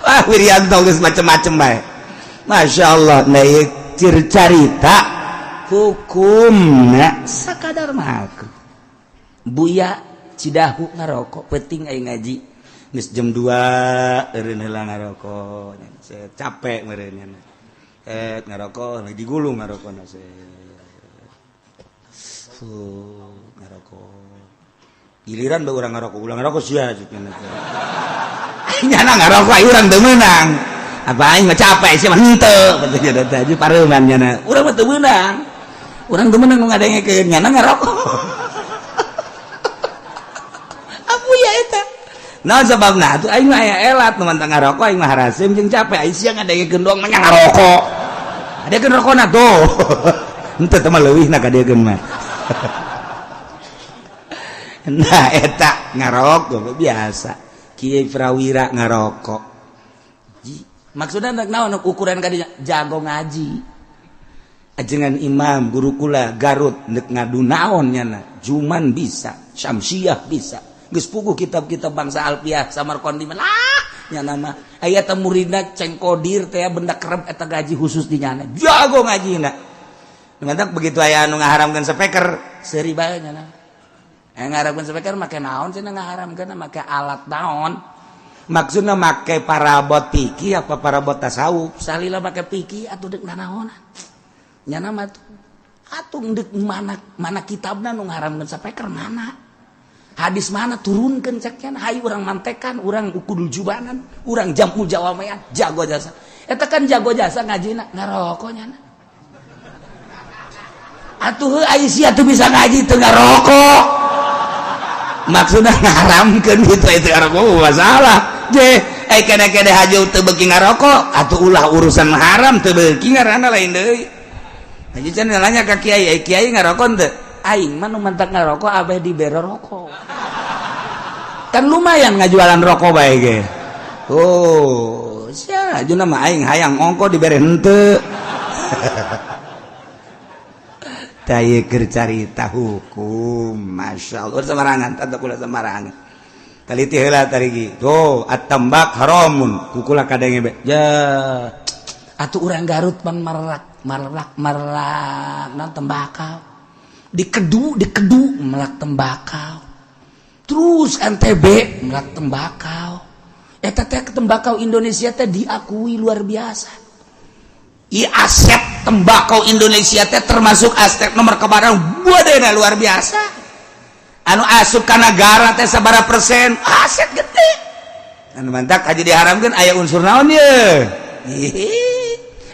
ah Wiryanto geus macem-macem bae Masya Allah nah ieu cir carita hukumna sakadar makruh Buya Cidahu ngarokok penting aing ngaji geus jam 2 eureun heula ngarokok capek meureun nya ngarokok lagi digulung ngarokok ngarokok giliran bae urang ngarokok ulah ngarokok sia nyana ngarokok aing urang teu meunang apa aing mah capek sia mah henteu patutnya teh aja pareuman nyana urang mah teu meunang urang teu meunang nu ngadengekeun nyana ngarokok abu ya eta
Naon sababna atuh aing mah aya elat nu mantang ngarokok, aing mah haraseum jeung capek. Aing siang ngadengekeun doang mah ngarokok. Adekeun rokona tuh. Henteu teh mah leuwihna kadekeun mah. Nah eta ngarokok biasa. Kiai Prawira ngarokok.
Maksudnya naon ukuran kadinya jago ngaji.
Ajengan imam guru kula Garut nek ngadu naon nyana, Juman bisa, Syamsiah bisa.
Geus puguh kitab-kitab bangsa Alfiah Samarkandi mah lah nyana mah. Aya teh muridna Ceng Kodir teh benda kerep eta gaji khusus di nyana.
Jago ngajina. Mantak begitu aya anu ngaharamkeun speaker,
seuri bae nyana. Aya ngaharamkeun speaker make naon cenah ngaharamkeun make alat naon?
Maksudna make parabot fikih apa parabot tasawuf?
Salila make fikih atuh deuk nanaonan. Nyana mah tuh atuh deuk mana mana kitabna nu ngaharamkeun speaker mana? Hadis mana turunkeun cek nya, hayu urang mantekan, urang ukudul jubanan, urang jamul jawamean, jago jasa. Eta kan jago jasa ngajina ngarokok nyana. Atuh heuh sia tuh bisa ngaji teu ngarokok.
Maksudna ngaharamkeun gitu itu ngarokok masalah. Je, eh kene-kene haju teu beuki ngarokok atuh ulah urusan haram teu beuki ngaranna lain deui. Haji can nanya ka kiai, eh kiai ngarokok teu?
Aing mah nu mantak ngarokok abeh dibere rokok.
Kan lumayan ngajualan rokok bae ge. Oh, sia ajuna mah aing hayang ongko dibere henteu. Tah keur carita hukum, masyaallah semarangan tata kula semarangan. Taliti heula tarigi. Tuh, at-tambak haramun. Kukula kadenge be.
Ja. Atuh urang Garut pan marelak, marelak, marelak naon tembakau. Dikedu, dikedu melak tembakau. Terus NTB melak tembakau. Eta teh tembakau Indonesia teh diakui luar biasa.
I aset tembakau Indonesia teh termasuk aset nomor kebarang budena luar biasa. Anu asup ka negara teh sabaraha persen aset gede. Anu mantak aja diharamkeun aya unsur naon ye?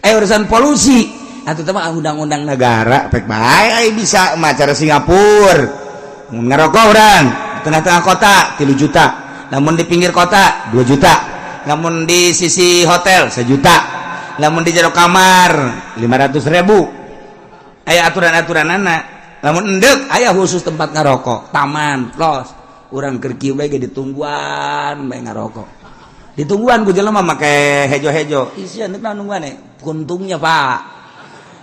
Aya urusan polusi. Atuh teh mah undang-undang negara pek bae ai bisa mah cara Singapura. Mun ngarokok urang di tengah-tengah kota 3 juta. Namun di pinggir kota 2 juta. Namun di sisi hotel 1 juta. Lamun di jero kamar 500.000. Aya aturan-aturan anak. Lamun endek aya khusus tempat ngarokok, taman, los. Urang keur kieu bae ge ditungguan bae ngarokok. Ditungguan ku jelema make hejo-hejo. Isia endek naon nungguan kuntungnya, Pak.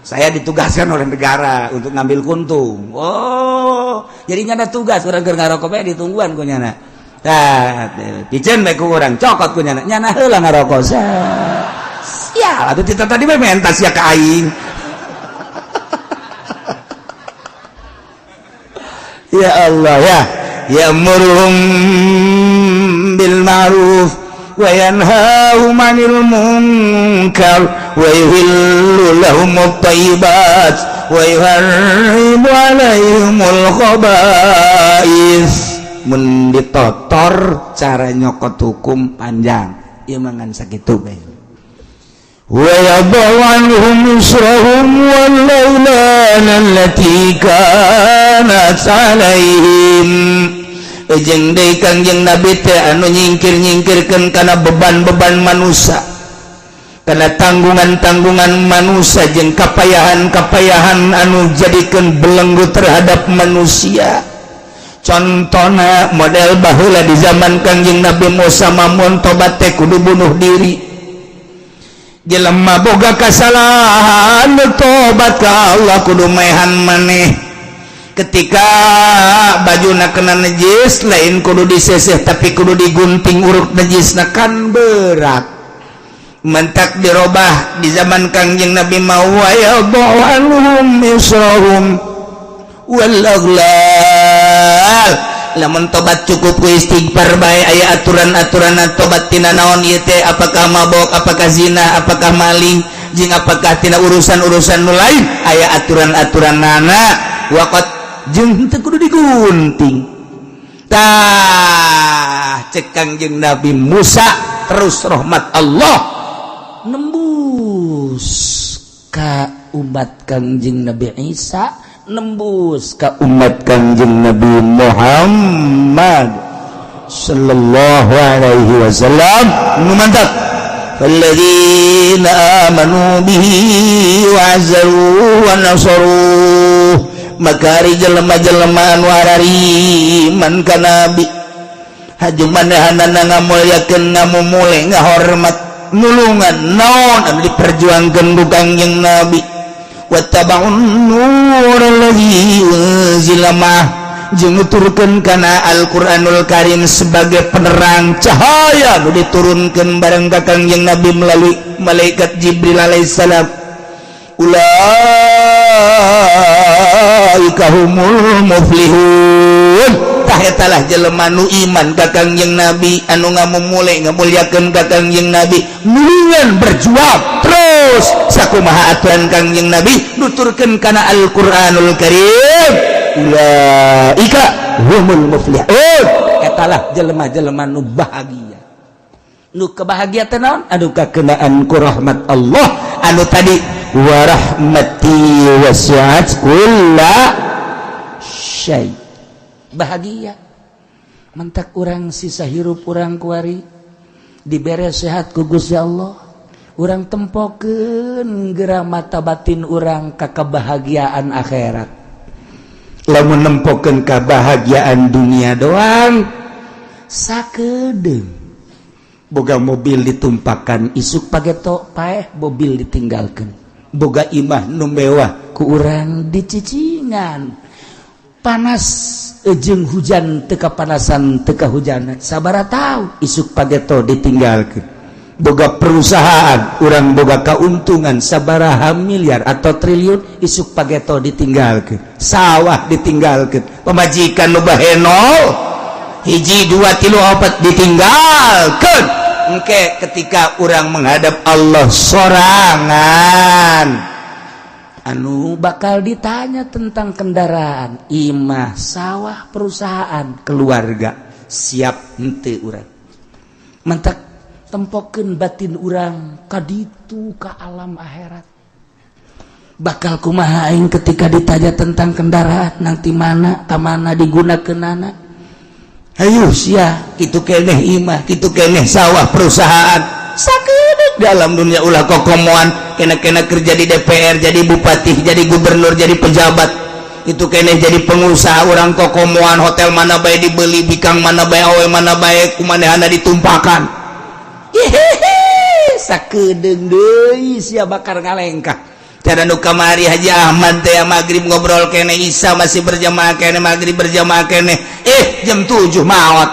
Saya ditugaskan oleh negara untuk ngambil kuntung. Oh, jadi nyana tugas urang keur ngarokok bae ditungguan ku nyana. Tah, piceun bae ku urang, cokot ku nyana. Nyana heula ngarokok. Sial, atuh tita tadi mah menta sia ka aing. Ya Allah ya. Ya'muruhum bil ma'ruf wa yanhahum 'anil munkar wa yuhillu lahumut thayyibat wa yuharrimu 'alaihimul khaba'is. Mun ditotor cara nyokot hukum panjang. Ieu mah ngan sakitu bae. Wa yadau anhum israhum wal lailana allati kanat alaihim. Jeung deui Kangjeng Nabi teh anu nyingkir-nyingkirkeun kana beban-beban manusia, kana tanggungan-tanggungan manusia jeung kapayahan-kapayahan anu jadikeun belenggu terhadap manusia. Contona model baheula di zaman Kangjeng Nabi Musa mamun tobat teh kudu bunuh diri. Jelema boga kasalahan tobat ka Allah kudu maehan maneh. Ketika bajuna kena najis lain kudu diseseh tapi kudu digunting uruk najisna kan berat. Mentak dirobah di zaman Kangjeng Nabi mau ya anhum israhum wal aghlal. Lamun tobat cukup ku istighfar bae aya aturan-aturan tobat tina naon ieu teh, apakah mabok, apakah zina, apakah maling, jeung apakah tina urusan-urusan nu lain aya aturan-aturanana waqat jeung teu kudu digunting. Tah cek Kangjeng Nabi Musa terus rahmat Allah
nembus ka umat Kangjeng Nabi Isa, nembus ka
umat Kangjeng Nabi Muhammad. sallallahu alaihi wasallam. Nu mantap, "Falladzina amanu bihi wa azzaruhu wa nasaruh," maka ari jelema-jelema anu arariman ka nabi, haju manehanana ngamulyakeun, ngamumule, ngahormat, nulungan naon anu diperjuangkeun ku Kangjeng Nabi, "wattaba'un nur alladzi unzila ma'ah," jeung nuturkeun kana Al-Qur'anul Karim sebagai penerang cahaya nu diturunkeun bareng ka Kangjeng Nabi melalui malaikat Jibril alaihissalam, "ulaika humul muflihun." Tah, etalah jelema nu iman ka Kangjeng Nabi, anu ngamumule, ngamulyakeun ka Kangjeng Nabi, nulungan, berjuang terus sakumaha aturan Kangjeng Nabi, nuturkeun kana Al-Qur'anul Karim, "ulaika humul muflihun." Etalah jelema-jelema nu bahagia. Nu kebahagiaan naon? Anu kakenaan ku rahmat Allah anu tadi, "Warahmati wasi'at kulla syai." Bahagia mentak urang sisa hirup urang kuari dibere sehat ku Gusti Allah, urang tempokeun geura mata batin urang ka kebahagiaan akhirat. Lamun nempokeun kebahagiaan dunia doang, sakedeung boga mobil ditumpakan, isuk pageto paeh mobil ditinggalkan. Boga imah nu mewah, ku urang dicicingan, panas ejeng hujan teka panasan teka hujan sabara tahu, isuk pageto ditinggalkan. Boga perusahaan, urang boga keuntungan sabaraha miliar atau triliun, isuk pageto ditinggalkan. Sawah ditinggalkan, pemajikan nu bahenol hiji dua tilu opat ditinggalkan. Engke ketika urang menghadap Allah sorangan, anu bakal ditanya tentang kendaraan, imah, sawah, perusahaan, keluarga, siap henteu urang? Mentak tempokeun batin urang kaditu, ka alam akhirat. Bakal kumaha aing ketika ditanya tentang kendaraan, nanti mana ka mana digunakeunana? Ayo sia, kitu keneh imah, kitu keneh sawah, perusahaan, sakit dalam dunia. Ulah kokomoan kena-kena kerja di DPR, jadi bupati, jadi gubernur, jadi pejabat itu keneh, jadi pengusaha. Urang kokomoan, hotel mana bae dibeli, bikang mana bae, awe mana bae kumanehana ditumpakan. Hehehe, sakedeung deui sia bakal ngalengkah. Cara nu kamari Haji Ahmad teh maghrib ngobrol kene, Isa masih berjamaah kene, maghrib berjamaah kene, jam 7 maot.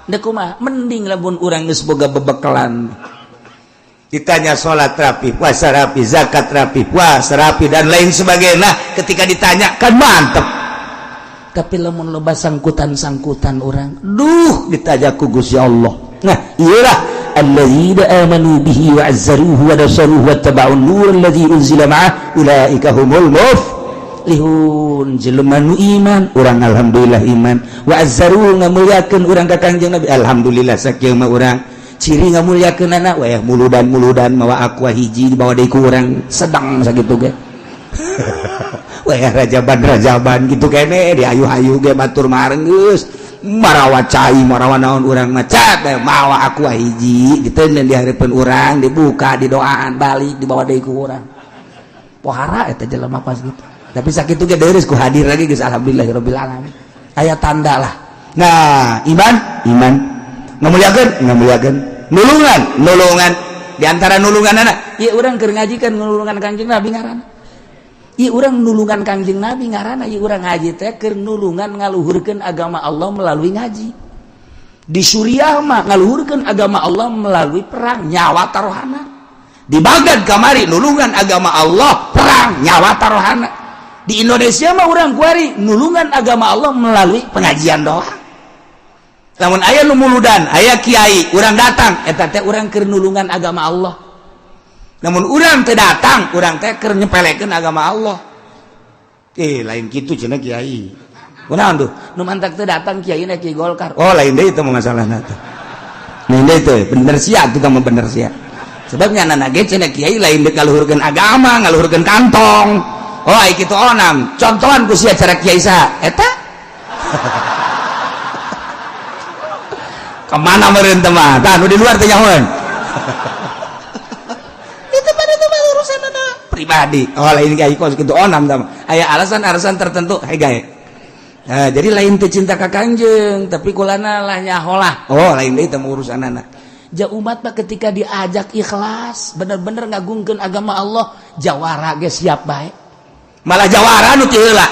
Dek kumaha? Mending lamun urang geus boga bebekalan, ditanya sholat rapi, puasa rapi, zakat rapi, puasa rapi, dan lain sebagainya. Nah, ketika ditanya kan mantep. Tapi lamun loba sangkutan-sangkutan urang, duh, ditanya ku Gusti Allah. Nah, iyalah, "Alladzina amanu bihi wa azzaruhu wa nasaruhu wa taba'un nur alladzi unzila ma'ah ulaika humul muflihun." Jelema nu iman, urang alhamdulillah iman, wa azzaruhu, ngamulyakeun urang ka Kangjeng Nabi, alhamdulillah sakieu mah urang ciri ngamulyakeun anak weh muludan muludan mawa Aqua hiji dibawa deui ku urang sedang sakitu ge weh, rajaban rajaban gitu kene, diayu-ayu ge batur mah geus marawa cai, marawa naon, urang macat mawa Aqua hiji diteundeun di hareupeun urang, dibuka, didoaan, balik dibawa deui ku urang. Pohara eta jelema pas gitu. Tapi sakitu ge deureuh ku hadir lagi geus, alhamdulillahirabbil alamin, aya tanda lah. Nah, iman, iman, ngamuliakeun, ngamuliakeun, nulungan, nulungan. Di antara nulungan anak ieu urang keur ngaji kan nulungan Kangjeng Nabi ngaranna. Ieu urang nulungan Kangjeng Nabi ngaranna. Ieu urang ngaji teh keur nulungan ngaluhurkeun agama Allah melalui ngaji. Di Suriah mah ngaluhurkeun agama Allah melalui perang, nyawa taruhana. Di Baghdad kamari nulungan agama Allah perang, nyawa taruhana. Di Indonesia mah urang kuari nulungan agama Allah melalui pengajian doang. Lamun aya nu muludan, aya kiai, urang datang, eta teh urang keur nulungan agama Allah. Namun urang teu datang, urang teh keur nyepelekeun agama Allah. Eh, lain kitu cenah kiai. Kunaon tuh? Nu mantak teu datang kiai na kiai Golkar. Oh, lain deui itu mah masalahna teh. Lain deui teh, bener sia tuh mah, bener sia. Sebabnya anak ge cenah kiai lain deuk ngaluhurkeun agama, ngaluhurkeun kantong. Oh, ai kitu onam. Contohan ku sia cara kiai saha? Eta. Kemana meureun teh mah? Tah, nu di luar teh nyahoeun. Itu pada itu mah urusan anak pribadi. Oh, lain kiai kos kitu onam tah mah. Aya alasan-alasan tertentu hei gae. Nah, jadi lain teu cinta ka Kangjeng, tapi kulana lah nyaholah. Oh, lain deui teh urusan anak.
Ja umat mah ketika diajak ikhlas, bener-bener ngagungkeun agama Allah, jawara ge siap bae.
Malah jawara nu ti heula.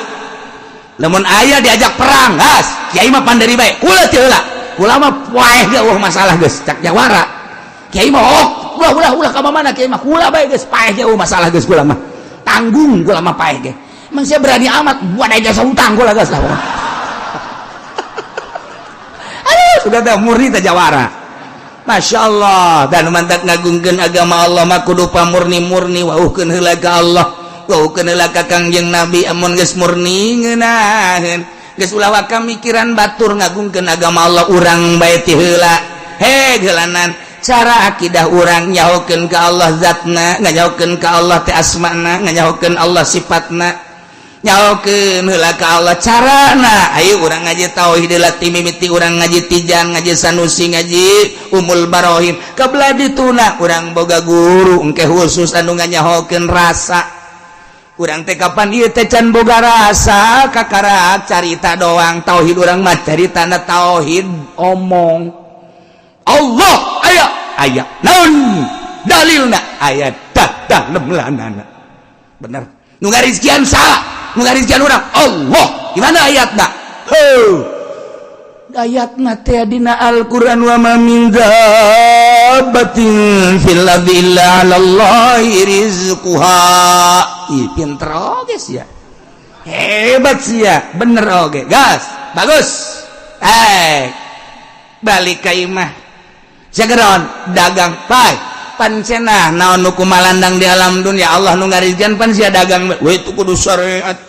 Lamun aya diajak perang, gas, kiai mah panderi bae. Kula ti heula. Kula mah poeh ge eueuh masalah geus, cak jawara. Kiai mah oh, ulah ulah ulah ka mana kiai mah kula bae geus paeh ge eueuh masalah geus kula mah. Tanggung kula mah paeh ge. Emang saya berani amat buat aja jasa hutang kula geus lah. Aduh, sudah teh murni teh jawara. Masya Allah, dan mantak ngagungkeun agama Allah mah kudu pamurni-murni, wauhkeun heula ka Allah, wauhkeun heula ka Kangjeng Nabi. Amun geus murni ngeunaheun, geus ulah waka mikiran batur, ngagungkeun agama Allah urang bae ti heula. He geulanan cara akidah urang nyahokeun ka Allah zatna, nganyahokeun ka Allah teh asmana, nganyahokeun Allah sifatna, nyahokeun heula ka Allah carana. Ayo urang ngaji tauhid heula ti mimiti urang ngaji Tijan, ngaji Sanusi, ngaji Umul Barohin. Kabelah dituna urang boga guru engke khusus anu nganyahokeun rasa. Urang teh kapan ieu teh can boga rasa, kakarak carita doang. Tauhid urang mah caritana tauhid omong. Allah aya, aya naon dalilna? Aya dah dah lemlanana. Bener nu ngarizkian salah? Nu ngarizkian urang Allah. Gimana ayatna? Heuh, ayatna teh dina Al-Qur'an, wa ma min dabbatin fil ardi illa 'alallahi rizquha. Ih, pinter oge sia, hebat sia, bener oge, gas, bagus. Eh, balik ka imah segeron dagang pai pan cenah naon nu kumalandang di alam dunia, Allah nu ngarizkian, pan sia dagang we. Itu kudu syariat,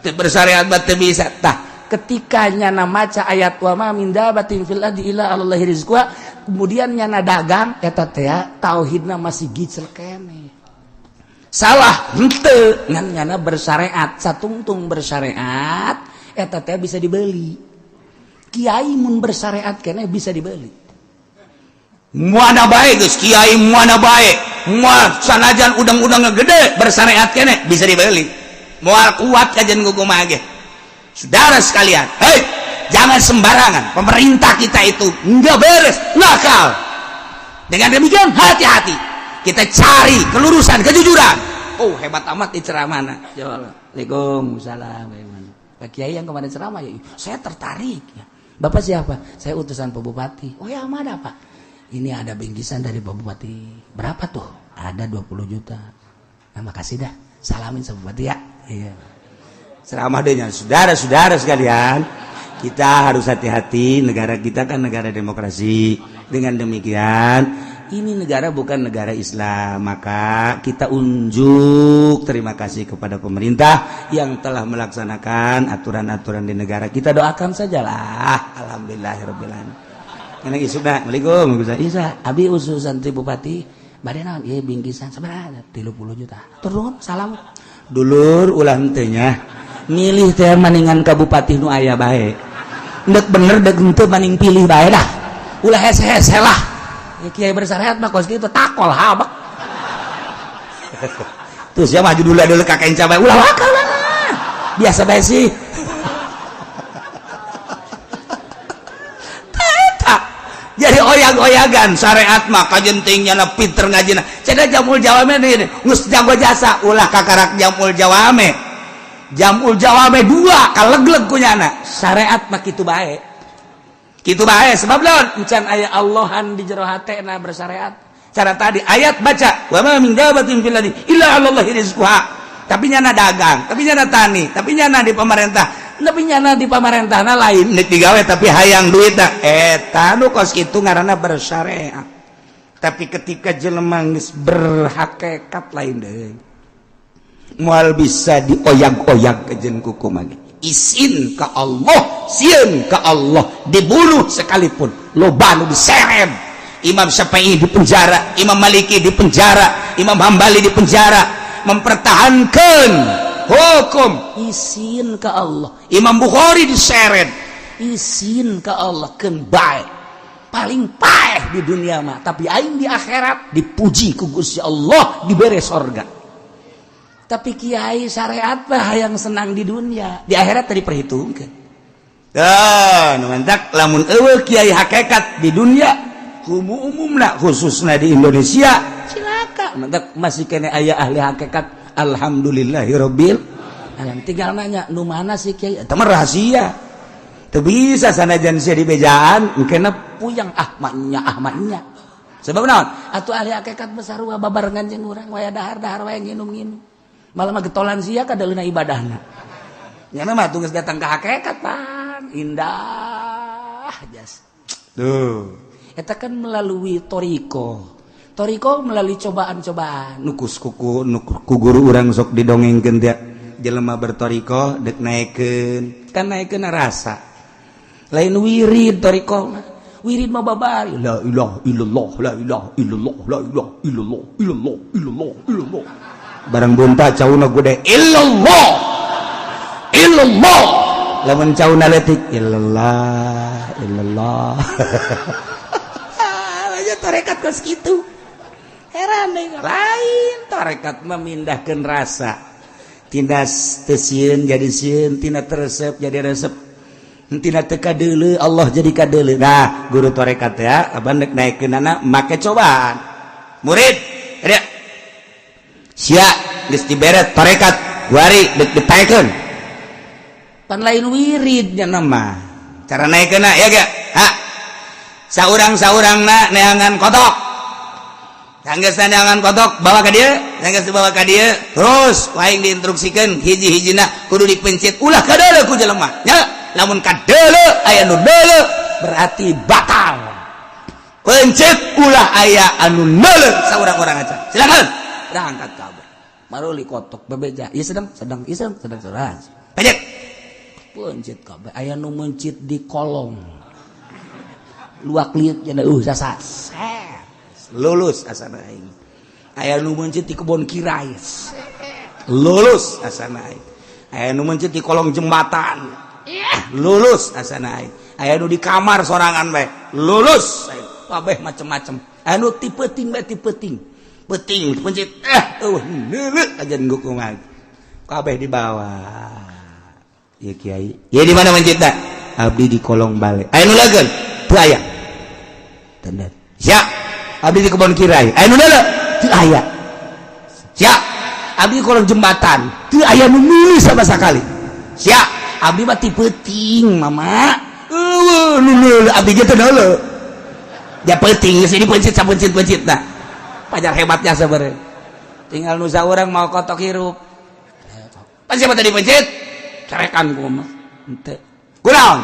teu bersyariat bat teu bisa. Tah,
ketika nyana maca ayat wa ma min dabatin fil ardi illa 'alallahi rizquha, kemudian nyana dagang, eta teh tauhidna masih gicel keneh. Salah henteu, ngan nyana bersyariat. Satungtung bersyariat eta teh bisa dibeli. Kiai mun bersyariat keneh bisa dibeli.
Mana bae geus kiai, mana bae, moal sanajan udang-udang gede, bersyariat keneh bisa dibeli, moal kuat kajian kumaha ge. Saudara sekalian, hei, jangan sembarangan. Pemerintah kita itu nggak beres, nakal. Dengan demikian hati-hati, kita cari kelurusan, kejujuran.
Oh, hebat amat di ceramah. Waalaikumsalam. Bagaimana Pak Kiai yang kemarin ceramah ya? Saya tertarik ya. Bapak siapa? Saya utusan Pak Bupati. Oh ya, mana Pak? Ini ada bingkisan dari Pak Bupati. Berapa tuh? Ada 20 juta. Nah, makasih dah. Salamin sama Bupati ya. Iya.
Ceramah deh, saudara-saudara sekalian, kita harus hati-hati. Negara kita kan negara demokrasi. Dengan demikian, ini negara bukan negara Islam, maka kita unjuk terima kasih kepada pemerintah yang telah melaksanakan aturan-aturan di negara kita. Doakan sajalah. Alhamdulillahirabbil alamin. Karena isukna, Assalamualaikum.
Isa, abi utusan ti Bupati, bade naon? Ieu bingkisan sabaraha? 30 juta. Turun, salam.
Dulur, ulah henteu nya. Milih teh maningan ka bupati nu aya bae. Ndek bener dek henteu maning pilih bae dah.
Ulah hese-hese lah. Ya, kiai bersyariat mah kos kitu takol habak.
Terus ya maju dulu dulu kakek cabai ulah wakal lah.
Biasa bae sih.
Jadi oyag-oyagan syariat mah kajentingnya na pinter ngajina. Cenah jamul jawame nih geus jago jasa, ulah kakarak jamul jawame. Jamul jawame dua kalegleg kunyana.
Syariat mah kitu bae.
Kitu bae sebab lawan
encan aya Allahan di jero hatena bersyariat.
Cara tadi ayat baca wa ma min dabatin fil ardi illa 'alallahi rizquha. Tapi nyana dagang, tapi nyana tani, tapi nyana di pemerintah,
tapi nyana di pamarentahna lain.
Nek digawe tapi hayang duit eta nu kos kitu ngaranna bersyariat. Tapi ketika jelema geus berhakikat lain deui, moal bisa dioyag-oyag kejen kuku mage. Isin ka Allah, sieun ka Allah, dibunuh sekalipun loba nu diseret. Imam Syafi'i di penjara, Imam Maliki di penjara, Imam Hambali di penjara, mempertahankan hukum
isin ke Allah.
Imam Bukhari diseret.
Isin ke Allah keun bae. Paling paeh di dunia mah, tapi aing di akhirat dipuji ku Gusti Allah, dibere sorga. Tapi kiai syariat mah yang senang di dunia, di akhirat tadi perhitungkan.
Dah, nu mantak lamun eueuh kiai hakikat di dunia, umumna khususnya di Indonesia,
cilaka. Mantak masih kene aya ahli hakikat, alhamdulillahirabbil alamin. Tinggal nanya, nu mana sih kiai?
Eta mah rahasia. Teu bisa sanajan sia di bejaan, engkena
puyang ah maknya ah maknya. Sebab naon? Atuh ahli hakikat besar sarua babarengan jeung urang waya dahar-dahar waya nginum-nginum. Malah mah getolan sia kadaleuna ibadahna. Nya mah tuh geus datang ke hakikat pan indah jas.
Tuh.
Eta kan melalui toriko. Toriko melalui cobaan-cobaan.
Nukus kuku nuk ku guru urang sok didongengkeun teh jelema bertoriko dek naekeun kan naekeun rasa.
Lain wirid toriko mah. Wirid mah babari
la ilaha illallah la ilaha illallah la ilaha illallah illallah illallah illallah. Barang bunta cauna gede illallah illallah. Lamun cauna leutik illallah illallah.
Aja tarekat kos kitu. Heran deh, lain tarekat memindahkan rasa.
Tina teu sieun jadi sieun, tina teu resep jadi resep, tina teu kadeuleu Allah jadi kadeuleu. Nah, guru tarekat ya abang dek naikeunana make cobaan. Murid dia sia geus dibere tarekat kuari dek ditaekeun
pan lain wiridnya
nama cara naikeunna ya ge ha saurang-saurangna neangan kotok. Sanggeus neangan kotok bawa ka dieu, sanggeus dibawa ka dieu, terus ku aing diinstruksikeun hiji-hijina kudu dipencet ulah kadeuleu ku jelema nya. Lamun kadeuleu aya nu deuleu
berarti batal.
Pencet ulah aya anu neuleu saurang-urang aja. Silakan.
Udah angkat kabeh. Maruli kotok bebeja. Ieu sedang sedang ieu sedang sedang sedang.
Pencet.
Pencet kabeh aya nu mencit di kolong. Luak liuk cenah sasa.
Lulus asana aing.
Aya nu mencit di kebon kirai.
Lulus asana aing. Aya nu mencit di kolong jembatan. Lulus asana aing. Aya nu di kamar sorangan bae. Lulus.
Kabeh macem-macem. Aya nu ti peuting bae ti peuting.
Peuting pencet neuleuh aja kumaha. Kabeh di bawah. Ieu kiai. Ieu di mana mencitna? Abdi di kolong bale. Aya nu leugeun? Teu aya. Tanda. Siap. Abdi di kebon kirai. Aya nu neuleuh?
Teu aya.
Siap.
Abdi di kolong jembatan. Teu aya nu nulis sama sekali.
Siap.
Abdi mah ti peuting, mama.
Eueuh nu neuleuh abdi ge teu neuleuh. Ya peuting geus dipencit sapencit-pencit nah.
Pajar hebatnya sebenarnya. Tinggal nu saurang mau kotok hirup.
Pan siapa tadi pencit?
Carekan ku mah. Henteu.
Kunaon?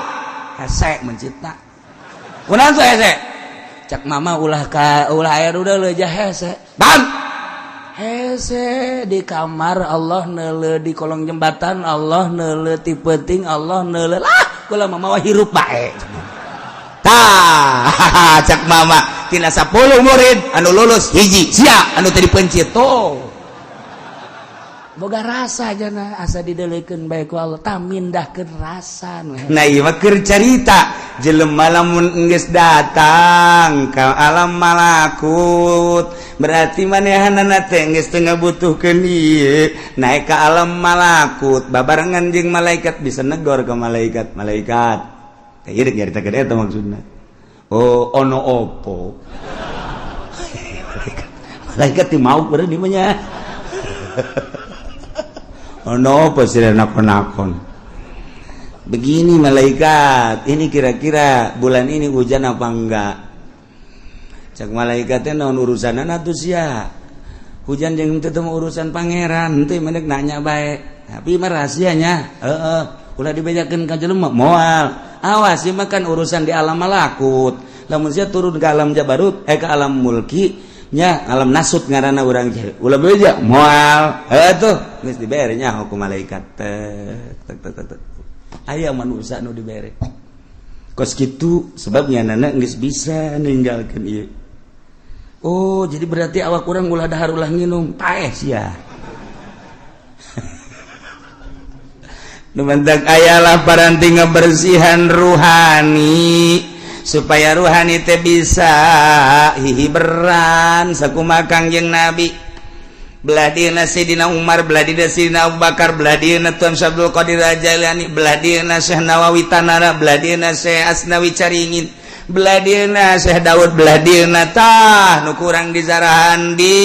Hese mencitna.
Kunaon tuh hese?
Cak mama ulah ka ulah aya udah leuja hese.
Bam.
Hese di kamar Allah neuleuh, di kolong jembatan Allah neuleuh, ti peuting Allah neuleuh. Lah, kula mama hirup bae.
Tah, cak mama tina 10 murid anu lulus hiji sia anu tadi pencit
tuh. Boga rasa jana asa didelekeun bae ku Allah tah mindahkeun rasa nu.
Nah ieu mah keur carita jelema lamun geus datang ka alam malakut berarti manehanana teh geus teu ngabutuhkeun ieu naik ka alam malakut babarengan jeung malaikat bisa negor ke malaikat. Malaikat ieu rek nyaritakeun eta maksudna. Oh ono opo malaikat malaikat ti mauk beureun di mah nya. Ono apa sih nakon-nakon. Begini malaikat, ini kira-kira bulan ini hujan apa enggak? Cak malaikatnya naon urusan atuh sia. Hujan jeung teu urusan pangeran, henteu mendek nanya bae. Tapi mah rahasianya, heeh, ulah dibejakeun ka jelema moal. Awas ieu mah kan urusan di alam malakut. Lamun sia turun ke alam jabarut, ke alam mulki, nya alam nasut ngaranna urang ulah beja moal. Heuh tuh geus dibere nya hukum malaikat. Tek tek tek tek. Aya manusia nu dibere. Kos kitu sebabnya nana geus bisa ninggalkeun ieu. Oh, jadi berarti awak urang ulah dahar ulah nginum, paeh sia. Nu mantak ayalah paranti ngabersihan ruhani supaya ruhani teh bisa hihiberan sakumaha Kangjeng Nabi. Belah dieuna Sayyidina Umar, belah dieuna Sayyidina Abu Bakar, belah dieuna Tuan Syekh Abdul Qadir Jailani, belah dieuna Syekh Nawawi Tanara, belah dieuna Syekh Asnawi Caringin, belah dieuna Syekh Daud, belah dieuna tah nu kurang dizarahan di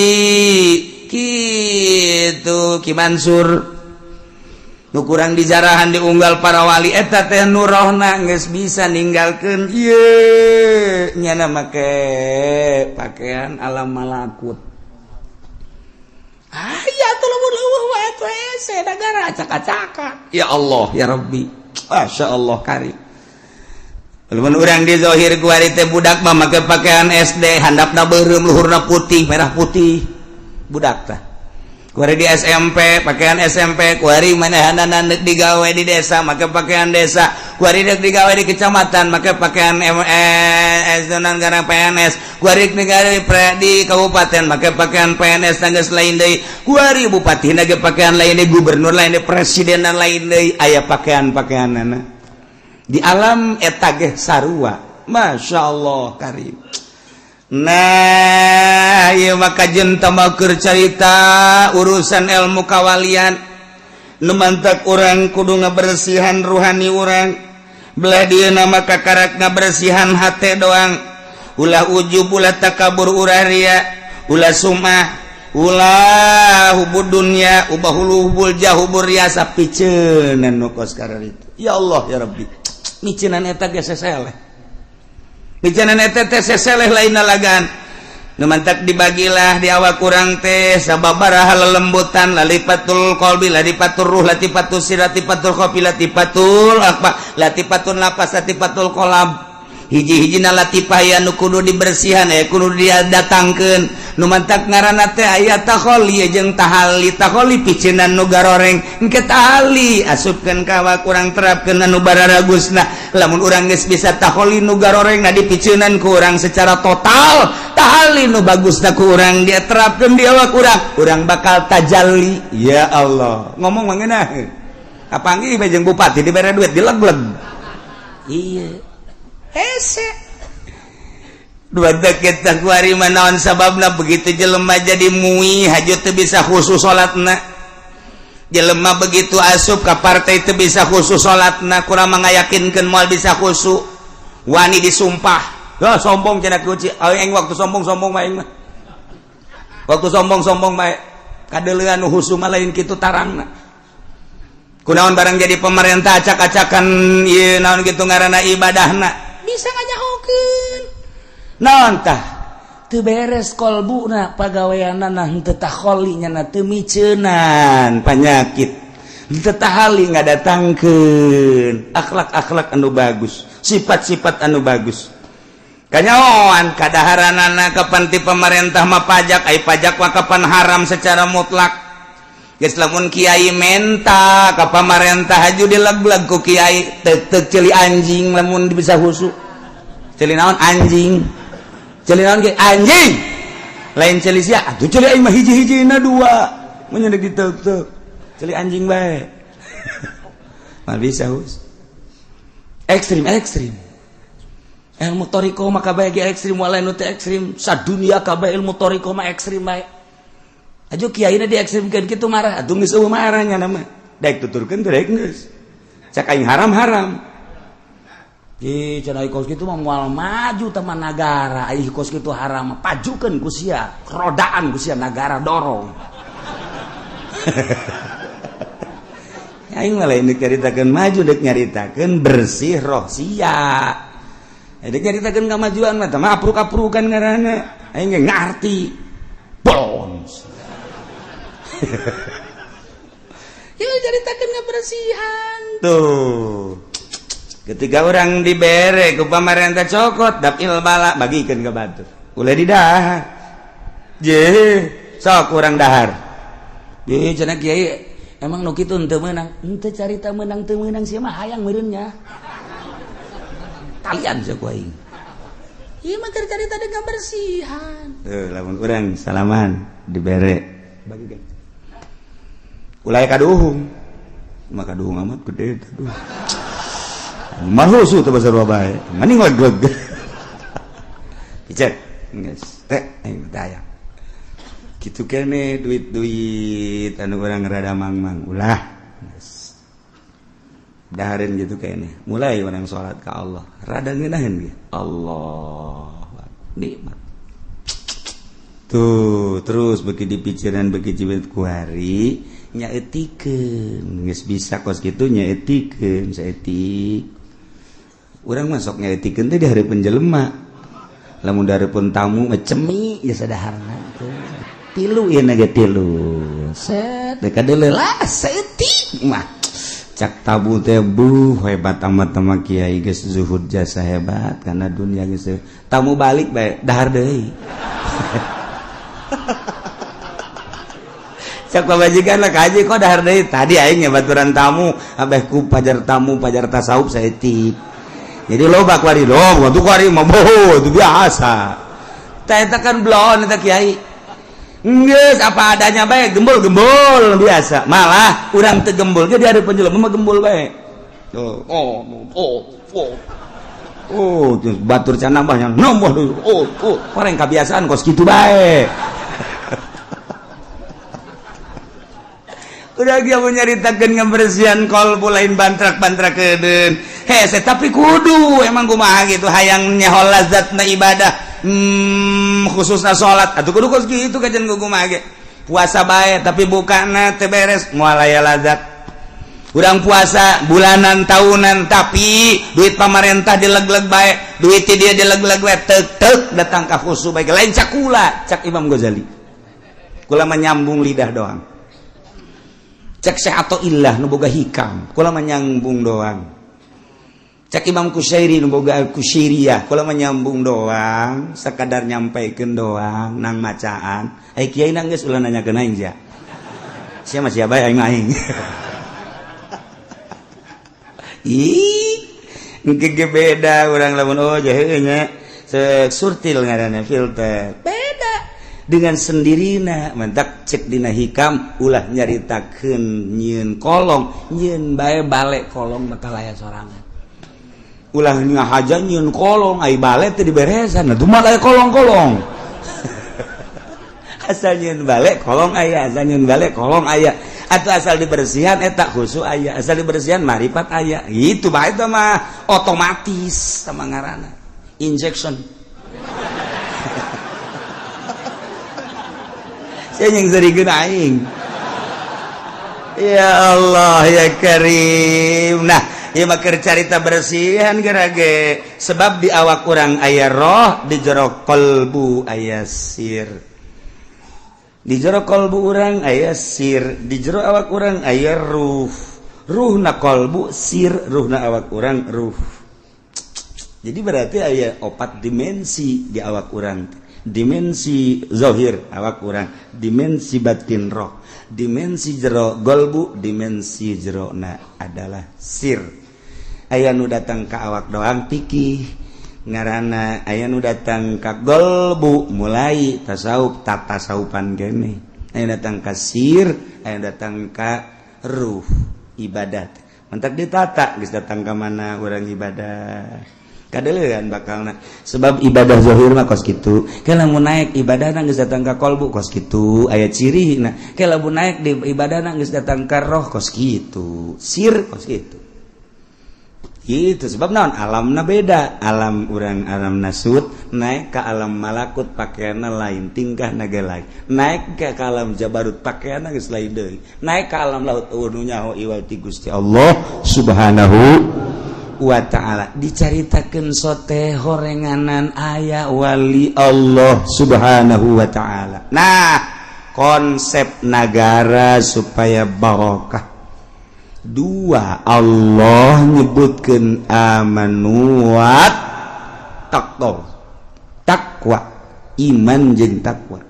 kitu Ki Mansur, nu kurang dijarahan diunggal para wali eta teh nu rohna geus bisa ninggalkeun ieu nyana make pakaian alam malakut. Aya tuh lamun leuweuh wae tuh hese negara acak-acakan. Ya Allah ya Rabbi, Masya Allah karim. Lamun urang di zahir kuari teh budak mah make pakaian SD, handapna beureum, luhurna putih, merah putih, budak tah. Kuari di SMP pakaian SMP, kuari manehanana deuk digawe di desa make pakaian desa, kuari deuk digawe di kecamatan make pakaian MS dan gara PNS, kuari digawe di kabupaten make pakaian PNS tanggas lain deui, kuari bupati ge pakaian lain deui, gubernur lain deui, presiden lain deui, aya pakaian-pakaianana di alam eta ge sarua. Masya Allah karim. Nah, ieu maka jenta keur carita urusan ilmu kawalian. Nu mantak urang kudu ngabersihan ruhani urang. Belah dieuna maka karak ngabersihan hate doang. Ulah ujub, ulah takabur, ulah ria, ulah sumah, ulah hubud dunya, ubah hulu hubul jah hubur riasa piceunan nu kos itu. Ya Allah ya Rabbi. Miceunan eta ge seseleh. Bicanan eta teh seseleh lain lalagan. Nu mantak dibagilah di awak kurang teh sababaraha lelembutan, lalipatul qalbi, lalipatul ruh, latifatul sir, latifatul khafi, latifatul apa, latifatun lapas, latifatul qalab. Hiji-hijina latifah ya nu kudu dibersihan ya kudu didatangkeun. Nu mantak ngaranna teh aya takholi jeung tahali. Takholi piceunan nu garoreng, engke tahali asupkeun ka awak urang, terapkeun anu bararagusna. Lamun urang geus bisa takholi nu garoreng na dipiceunan ku urang secara total, tahali nu bagusna ku urang dia terapkeun di awak urang, urang bakal tajalli. Ya Allah, ngomong mah ngeunah kapanggih bae jeung bupati dibere duit dileg-leg. Iya hese dua kita kuari naon sababna begitu jelema jadi mui haju teu bisa khusus salatna, jelema begitu asup ka partai teu bisa khusus salatna, kurang mengayakinkeun moal bisa khusyuk, wani disumpah. Ya sombong cenah kunci aing waktu sombong-sombong mah aing mah waktu sombong-sombong mah kadeuleuan nu khusyuk mah lain kitu tarangna. Kunaon barang jadi pemerintah acak-acakan ieu naon kitu ngaranna ibadahna bisa nganyahokeun naon tah teu beres kolbuna pagaweanana, henteu takholi nya teu miceunan panyakit, henteu tahali ngadatangkeun akhlak-akhlak anu bagus, sifat-sifat anu bagus. Kanyahoan kadaharanana kapan ti pemerintah mah pajak, ai pajak mah kapan haram secara mutlak. Geus lamun kiai menta ka pamarentah haju dileg-leg ku kiai, tek tek ceuli anjing lamun bisa khusyuk. Ceuli naon anjing? Ceuli naon ge anjing? Lain ceuli sia, atuh ceuli aing mah hiji-hijina dua. Mun di tek tek. Ceuli anjing bae. Mah bisa hus. Ekstrim ekstrim. Ilmu toriko mah kabeh ge ekstrim, walain nu teu ekstrim, sadunia kabeh ilmu toriko mah ekstrim bae. Aja kiai di ekstrimkeun kitu marah, atuh geus eueuh marah nya nama. Daek tuturkeun teh daek geus. Cak aing haram-haram. Ih, cenah kos kitu mah moal maju teman nagara. Ai kos kitu haram, pajukeun ku sia, rodaan ku sia nagara dorong. Aing mah lain nyaritakeun maju, dek nyaritakeun bersih roh sia. Dek nyaritakeun kamajuan mah tah mah apruk-aprukan ngaranna. Aing ge ngarti. Bolons. Ya caritakeun kebersihan. Tuh. Ketika orang dibere ku pamarentah cokot dapil bala bagikeun ka batur. Ulah didahar. Je, sok urang dahar. Ye cenah kiai emang nu kitu henteu meunang. Henteu carita meunang teu meunang sia mah hayang meureun nya. Kalian sia ku aing. Ieu mah keur carita dengan bersihan. Tuh lamun urang salaman dibere bagikeun. Ulah kaduhung. Maka duhung amat gede tuh. Mahal su teh basar bae. Mending leg-leg. Picek. Geus teh aing teh. Kitu kene duit-duit anu urang rada mang-mang ulah. Geus. Dahareun gitu kene. Mulai urang salat ka Allah. Rada ngeunaheun ge. Allah nikmat. Tuh terus beki dipikiran beki jibet kuari nyaetikeun geus bisa kos kitu nyaetikeun saeutik. Urang masuk nyaetikeun teh di hareupeun jelema. Lamun di hareupeun tamu mah cemi geus sadaharna teh. Tilu ieu na ge tilu. Set teh kadeuleu lah saeutik mah. Cak tabu teh buh hebat amat sama kiai geus zuhud jasa hebat karena dunia geus tamu balik bae dahar deui. Cak pamajikan lah kaji kok dahar deui tadi aing baturan tamu abeh ku pajar tamu pajar tasawuf saeutik. Jadi loba kuari loba tuh kuari mah boh itu biasa. Tah eta kan blon eta kiai. Geus apa adanya bae gembul-gembul biasa. Malah urang teu gembul ge di hareupeun jelema mah gembul bae. Oh oh oh oh. Oh, terus batur can nambahnya nambah deui. Oh, oh, orang kebiasaan kos kitu bae. Udah dia mau nyaritakeun ngebersihan kolbu lain bantrak-bantrak kedeun. Hese tapi kudu emang kumaha gitu hayang nyaho lazatna ibadah. Khususna salat atuh kudu kos kitu kajian kumaha ge. Puasa bae tapi bukana teu beres moal aya lazat. Urang puasa bulanan tahunan tapi duit pamarentah dileg-leg bae, duit dia dileg-leg bae tek-tek datang ka khusu bae lain cakula cak Imam Ghazali. Kula menyambung lidah doang. Cek Syekh atau ilah nu boga hikam, kula menyambung doang. Cek Imam Kusyairi nu boga Kusyairiyah, kula menyambung doang, sekadar nyampaikeun doang nang macaan. Ai kiai nang geus ulah nanyakeun aing sia. Sia mah sia bae aing aing. Ih, engke ge beda urang lamun oh jahe nya surtil ngaranna filter. Beda dengan sendirina mentak cek dina hikam ulah nyaritakeun nyieun kolong, nyieun bae balik kolong bakal aya sorangan. Ulah ngahaja nyieun kolong ai bale teu diberesan, atuh mah aya kolong-kolong. Asal nyieun bale kolong aya, asal nyieun bale kolong aya. Atau asal dibersihan eta khusu aya, asal dibersihan marifat aya. Itu bae itu mah otomatis sama ngaranna. Injection. Saya yang serikeun aing. Ya Allah ya Karim. Nah, ieu mah keur carita bersihan gerage. Sebab di awak urang aya roh, di jero qalbu aya sir. Di jero kolbu urang aya sir, di jero awak urang aya ruh. Ruhna kolbu sir, ruhna awak urang ruh. Jadi berarti aya opat dimensi di awak urang. Dimensi zahir awak urang, dimensi batin roh, dimensi jero golbu, dimensi jerona adalah sir. Aya nu datang ka awak doang pikih ngaranna, aya nu datang ka golbu mulai tasawuf tatasawupan kene, aya datang ka sir, aya datang ka ruh ibadat. Mentak ditata geus datang ka mana urang ibadah kadeleuan bakalna. Sebab ibadah zahir mah kos kitu, ke lamun naik ibadahna geus datang ka kolbu kos kitu, aya cirina. Ke lamun naik di ibadahna geus datang ka roh kos kitu, sir kos kitu. Gitu sebab naon alamna beda, alam urang alam nasut naik ke alam malakut pakaianna lain, tingkah naga lain, naik ke alam jabarut pakaianna geus lain deui, naik ke alam laut eueuh nu nyaho iwal ti Gusti Allah Subhanahu wa ta'ala. Dicaritakeun sote horenganan aya wali Allah Subhanahu wa ta'ala. Nah, konsep nagara supaya barokah. Dua, Allah nyebutkeun amanu wa taqwa. Takwa, iman jeung takwa.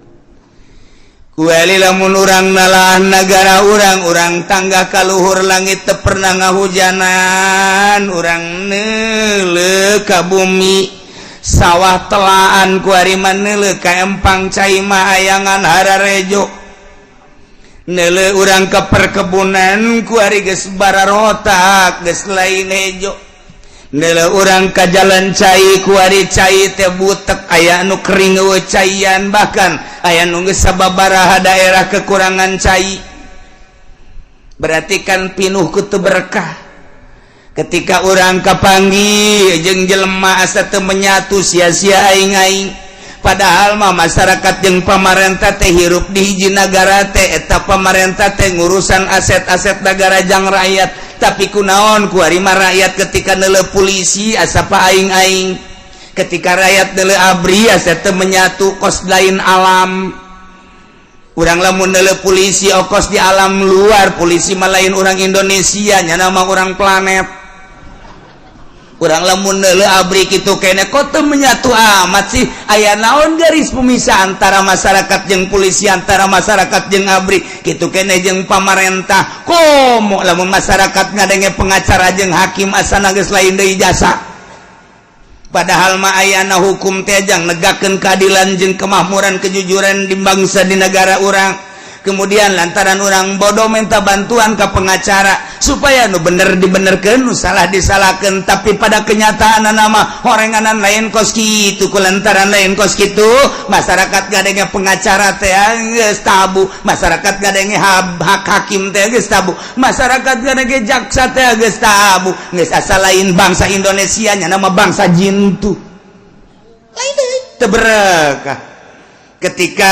Kuali lamun urang nalahan nagara urang, urang tangga kaluhur langit teu pernah ngahujanan, urang neuleuh ka bumi sawah telaan kuari mah neuleuh ka empang cai mah ayangan hararejo. Neuleu urang ke perkebunan, kuari geus bararotak, geus lain hejo. Neuleu urang ka jalan cai, kuari cai teh butek, aya nu kering, euweuh caian, bahkan aya nu geus sababaraha daerah kekurangan cai. Berarti kan pinuh ku teu berkah. Ketika urang kapanggih jeung jelema asa teu menyatu, sia-sia aing-aing. Padahal mah masyarakat jeung pamarentah teh hirup di hiji nagara teh. Eta pamarentah teh ngurusan aset-aset negara jang rakyat, tapi kunaon kuari mah rakyat ketika neuleu polisi asa pa aing-aing, ketika rakyat neuleu ABRI asa teu menyatu, kos lain alam urang. Lamun neuleu polisi okos di alam luar, polisi mah lain orang Indonesia, nyana mah orang planet. Urang lamun neuleu ABRI kitu kene, kok teu menyatu amat sih? Aya naon garis pemisah antara masyarakat jeung polisi, antara masyarakat jeung ABRI kitu kene jeung pamarentah? Komo lamun masyarakat ngadenge pengacara jeung hakim, asana geus lain deui jasa. Padahal mah ayana hukum teh jang negakeun keadilan jeung kemakmuran, kejujuran di bangsa, di negara urang. Kemudian lantaran orang bodoh, minta bantuan ke pengacara supaya nu bener dibenerkan, nu salah disalahkan. Tapi pada kenyataan nama horenganan lain kos kitu. Ku lantaran lain kos kitu, masyarakat ngadenge pengacara teh geus tabu, masyarakat ngadenge hak hakim teh geus tabu, masyarakat ngadenge jaksa teh geus tabu, geus asa lain bangsa Indonesia nya, nama bangsa jintu lain deui, teu berkah. Ketika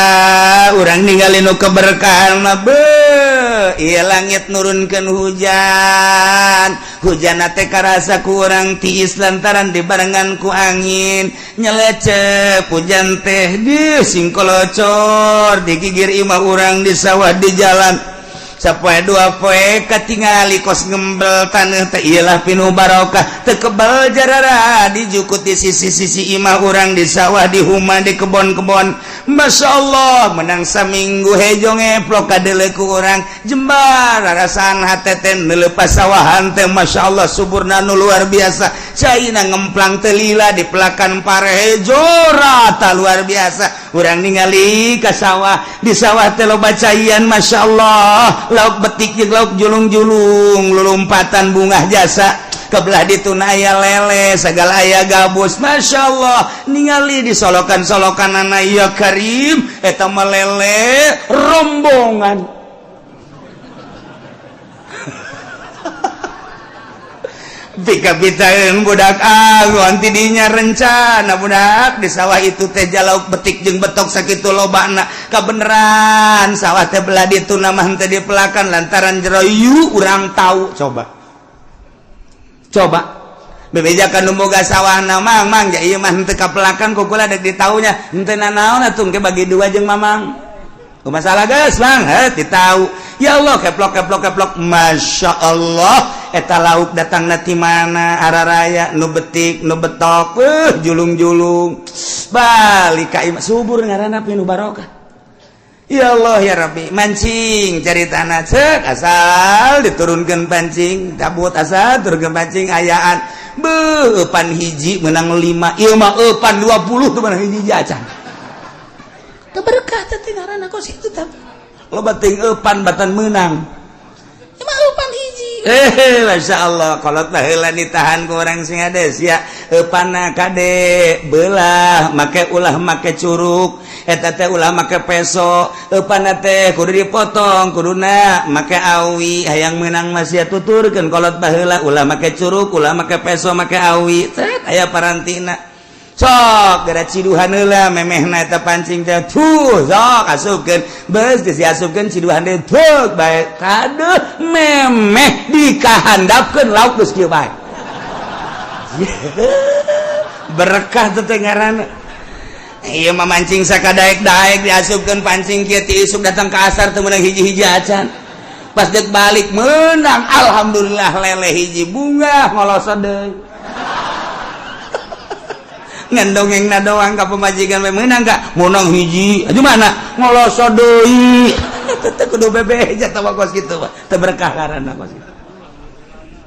orang ninggalin nu keberkahan mah, be iya, langit nurunkan hujan, hujan teh karasa ku urang tiis lantaran dibarengan ku angin nyelecep. Hujan teh di singkolocor di gigir imah urang, di sawah, di jalan. Sapoe dua poe katingali kos ngembel taneuh teh. Iyalah, pinuh barokah, teu kebal jarara dijukut di sisi-sisi imah urang, di sawah, di huma, di kebon-kebon. Masya Allah, menang saminggu hejo ngeplok kadeuleu ku urang jembar rarasaan hate teh. Neuleuh sawahan teh, Masya Allah, suburna nu luar biasa, caina ngemplang teu lila, di pelakan pare hejo rata, luar biasa. Urang ningali ka sawah, di sawah teh loba caian, Masya Allah, lauk betik jeung lauk julung-julung lulumpatan, bungah jasa. Kebelah dituna aya lele segala, aya gabus. Masya Allah, ningali di solokan-solokan anak, ya Karim, eta mah lele rombongan. Pika-pitaeun budak agon tidinya rencana budak di sawah itu teh jalauk betik jeung betok sakitu lobana. Kabeneran sawah teh belah ditu mah henteu dipelakan lantaran jero yu urang tahu. Coba coba bebejakan nu boga sawahna, "Mang, Mang, ja ieu mah henteu kapelakan, ku kula dek ditaunya." "Henteu nanaon atuh, engke bagi dua jeung Mamang." "Masalah geus, Bang." Heh, ditau. Ya Allah, keplok keplok keplok, Masya Allah, eta lauk datang ti mana araraya, nu betik, nu betok, julung-julung balik ka imah. Subur ngaranna, pinuh barokah. Ya Allah ya Rabbi, mancing cari tanah cek, asal diturunkan pancing tabut, asal turunkan pancing ayaan. Beuh, eupan hiji menang 5, ieu mah eupan 20 tuh menang hiji acan. Teu berkah teh ngaranna kos itu. Tapi loba teuing eupan batan menang. Ieu mah eupan hiji. Eh, Masya Allah, kolot baheula ditahan ku orang sing hades ya. Eupanna kade belah make, ulah make curuk eta teh, ulah make peso. Eupanna teh kudu dipotong, kuduna make awi. Hayang menang masih tuturkeun kolot baheula, ulah make curuk, ulah make peso, make awi. Cet, aya parantina, sok gara ciduhan heula memehna eta pancing teh. Tuh, sok asupkeun, beus geus diasupkeun, ciduhan deui, tuh bae kadeuh memeh dikahandapkeun lauk geus kieu bae. Berkah teh teh ngaranna. Ieu mah mancing sakadaek-daek, diasupkeun pancing kieu ti isuk datang ke asar teu meunang hiji-hiji acan. Pas dek balik menang, alhamdulillah, lele hiji, bunga ngoloso deui. Ngan dongeng na doang ka pemajikan we, "Meunang gak?" "Meunang hiji." "Aju mana?" "Ngoloso deui." Teu kudu bebeja tawa kos kitu mah teu berkah ngaranna kos kitu.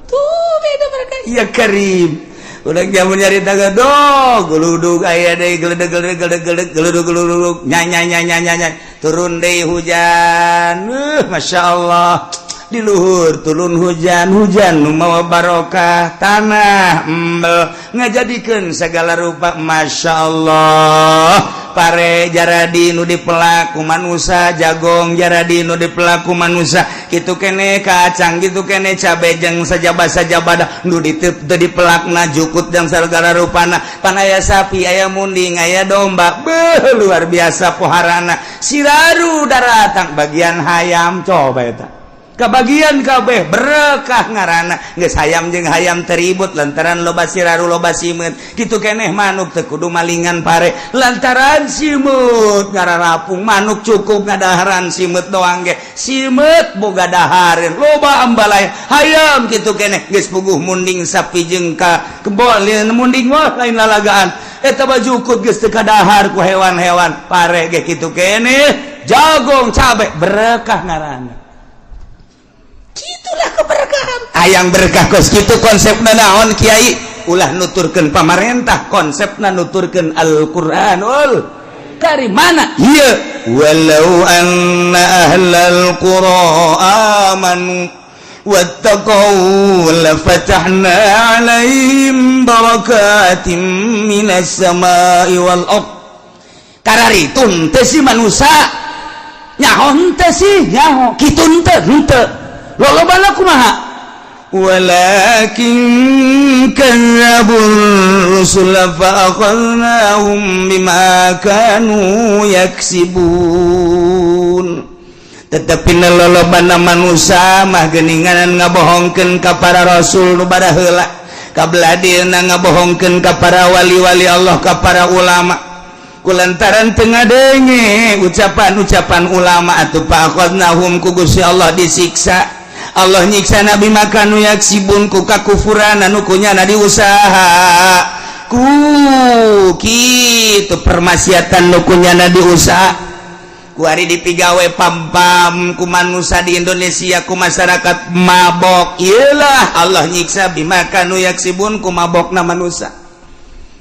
Tuh beda berkah. Ya Karim, udah jamun nyarita gedog geludug, aya deui geledeg geledeg geledeg geledeg geludug geludug, nyai nyai nyai nyai nyai. Turun deui hujan. Masya Allah, di luhur turun hujan, hujan nu mawa barokah, tanah embel ngajadikeun segala rupa. Masya Allah, pare jaradi nu dipelak ku manusia, jagong jaradi nu dipelak ku manusia, kitu kene kacang, gitu kene cabe jeung sajaba sajabada nu ditep teu dipelakna, jukut dan segala rupana. Pan aya sapi, aya munding, aya domba. Beuh, luar biasa poharana. Siraru daratang bagian hayam, coba eta kebagian kabeh, berkah ngaranna. Geus hayam jeung hayam teribut lantaran loba siraru, loba simeut. Kitu keneh manuk, teu kudu malingan pare lantaran simeut ngararapung. Manuk cukup ngadaharan simeut doang ge, simeut boga dahareun, loba ambalaya. Hayam kitu keneh, geus puguh munding, sapi jeung ka kebo, munding mah lain lalagaan eta, bajukut geus teu kadahar ku hewan-hewan. Pare ge kitu keneh, jagong, cabe, berkah ngaranna. Itulah keberkahan. Hayang berkah kos kitu konsepna naon, Kiai? Ulah nuturkeun pamarentah, konsepna nuturkeun Al-Qur'anul Karim. Mana ieu? Walau anna ahlal qura amanu wattaqau lafatahna alaihim barakatim minas samai wal ard. Kararitun teh si manusia, nyaho henteu sih? Nyaho. Kitu henteu? Henteu. Lolobana kumaha? Walakin kadzdzabur rusul fa akhadnahum bima kanu yaksibun. Tetapi lolobana manusia mah geninganan ngabohongkeun ka para rasul nu baraheula, kabeladina ngabohongkeun ka para wali-wali Allah, ka para ulama, kulantaran teu ngadenge ucapan-ucapan ulama atuh fa akhadnahum, ku Gusti Allah disiksa. Allah nyiksa nabi makanu yaksibun, ku kakufuran anu kunyana diusaha, ku kitu permaksiatan nu kunyana diusaha. Kuari dipigawe pam-pam ku manusia di Indonesia, ku masyarakat mabok. Iyalah Allah nyiksa bima kanu yaksibun, ku mabokna manusia.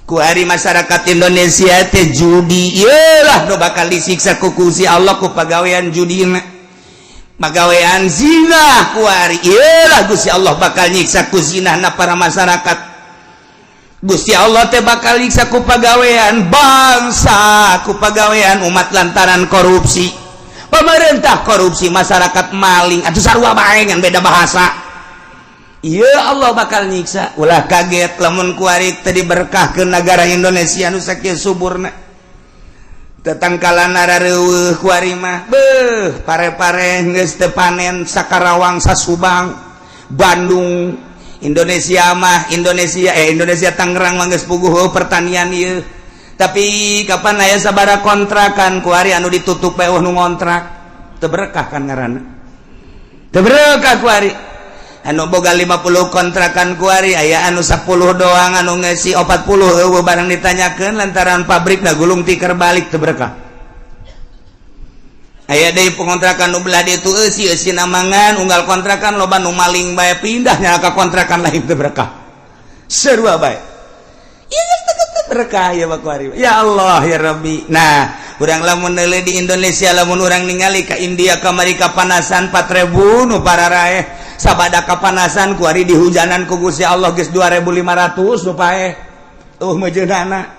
Kuari masyarakat Indonesia teh judi, iyalah nu bakal disiksa ku Gusti Allah ku pagawean judina. Pagawean zina kuari, iyalah Gusti Allah bakal nyiksa ku zinahna para masyarakat. Gusti Allah teh bakal nyiksa ku pagawean bangsa, ku pagawean umat lantaran korupsi. Pemerintah korupsi, masyarakat maling, atuh sarua bae ngan beda bahasa. Iya, Allah bakal nyiksa. Ulah kaget lamun kuari teu diberkahkeun negara Indonesia nu sakieu suburna. Tetangkalan arareuweuh kuari mah, beuh, pare-pare geus teu panen Sakarawang, Sasubang, Bandung, Indonesia mah, Indonesia, eh, Indonesia Tangerang mah geus puguh pertanian ieu. Tapi kapan aya sabara kontrakan kuari anu ditutup bae nu ngontrak? Teu berkah kan ngaranna, teu berkah. Kuari anu boga 50 kontrakan, kuari aya anu 10 doang, anu ngeusi 40 euweuh barang ditanyakeun lantaran pabrik na gulung tikar balik. Teu berkah. Aya deui pengontrakan nu belah ditu eusi eusi namangan unggal kontrakan, loba nu maling bae, pindahnya ka kontrakan lain. Teu berkah, sarua bae. Ieu teu berkah ya kuari. Ya Allah, ya Rabbi. Nah, urang lamun neuleuh di Indonesia, lamun urang ningali ka India kamari kapanasan 4000 nu pararaeh sabada kapanasan, kuari dihujanan ku Gusti Allah geus 2500 nu paeh tuh meujeunana.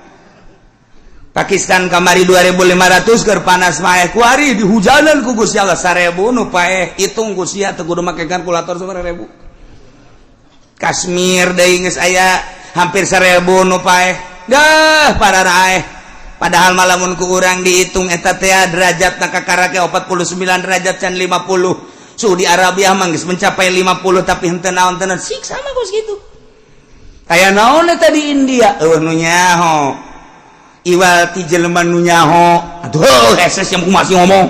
Pakistan kamari 2500 keur panas mah, kuari dihujanan ku Gusti Allah 1000 nu paeh. Hitung ku sia, teu kudu make kalkulator, 1000. Kashmir deui geus aya hampir 1000 nu paeh dah pararaeh. Padahal malamun ku urang dihitung eta teh derajat na kakarake 49 derajat can 50. Saudi Arabia mah geus mencapai 50, tapi henteu naon tenan, siksa mah kos kitu. Aya naon eta di India? Euweuh nu nyaho, iwal ti jelema nu nyaho. Aduh, heses yang masih ngomong.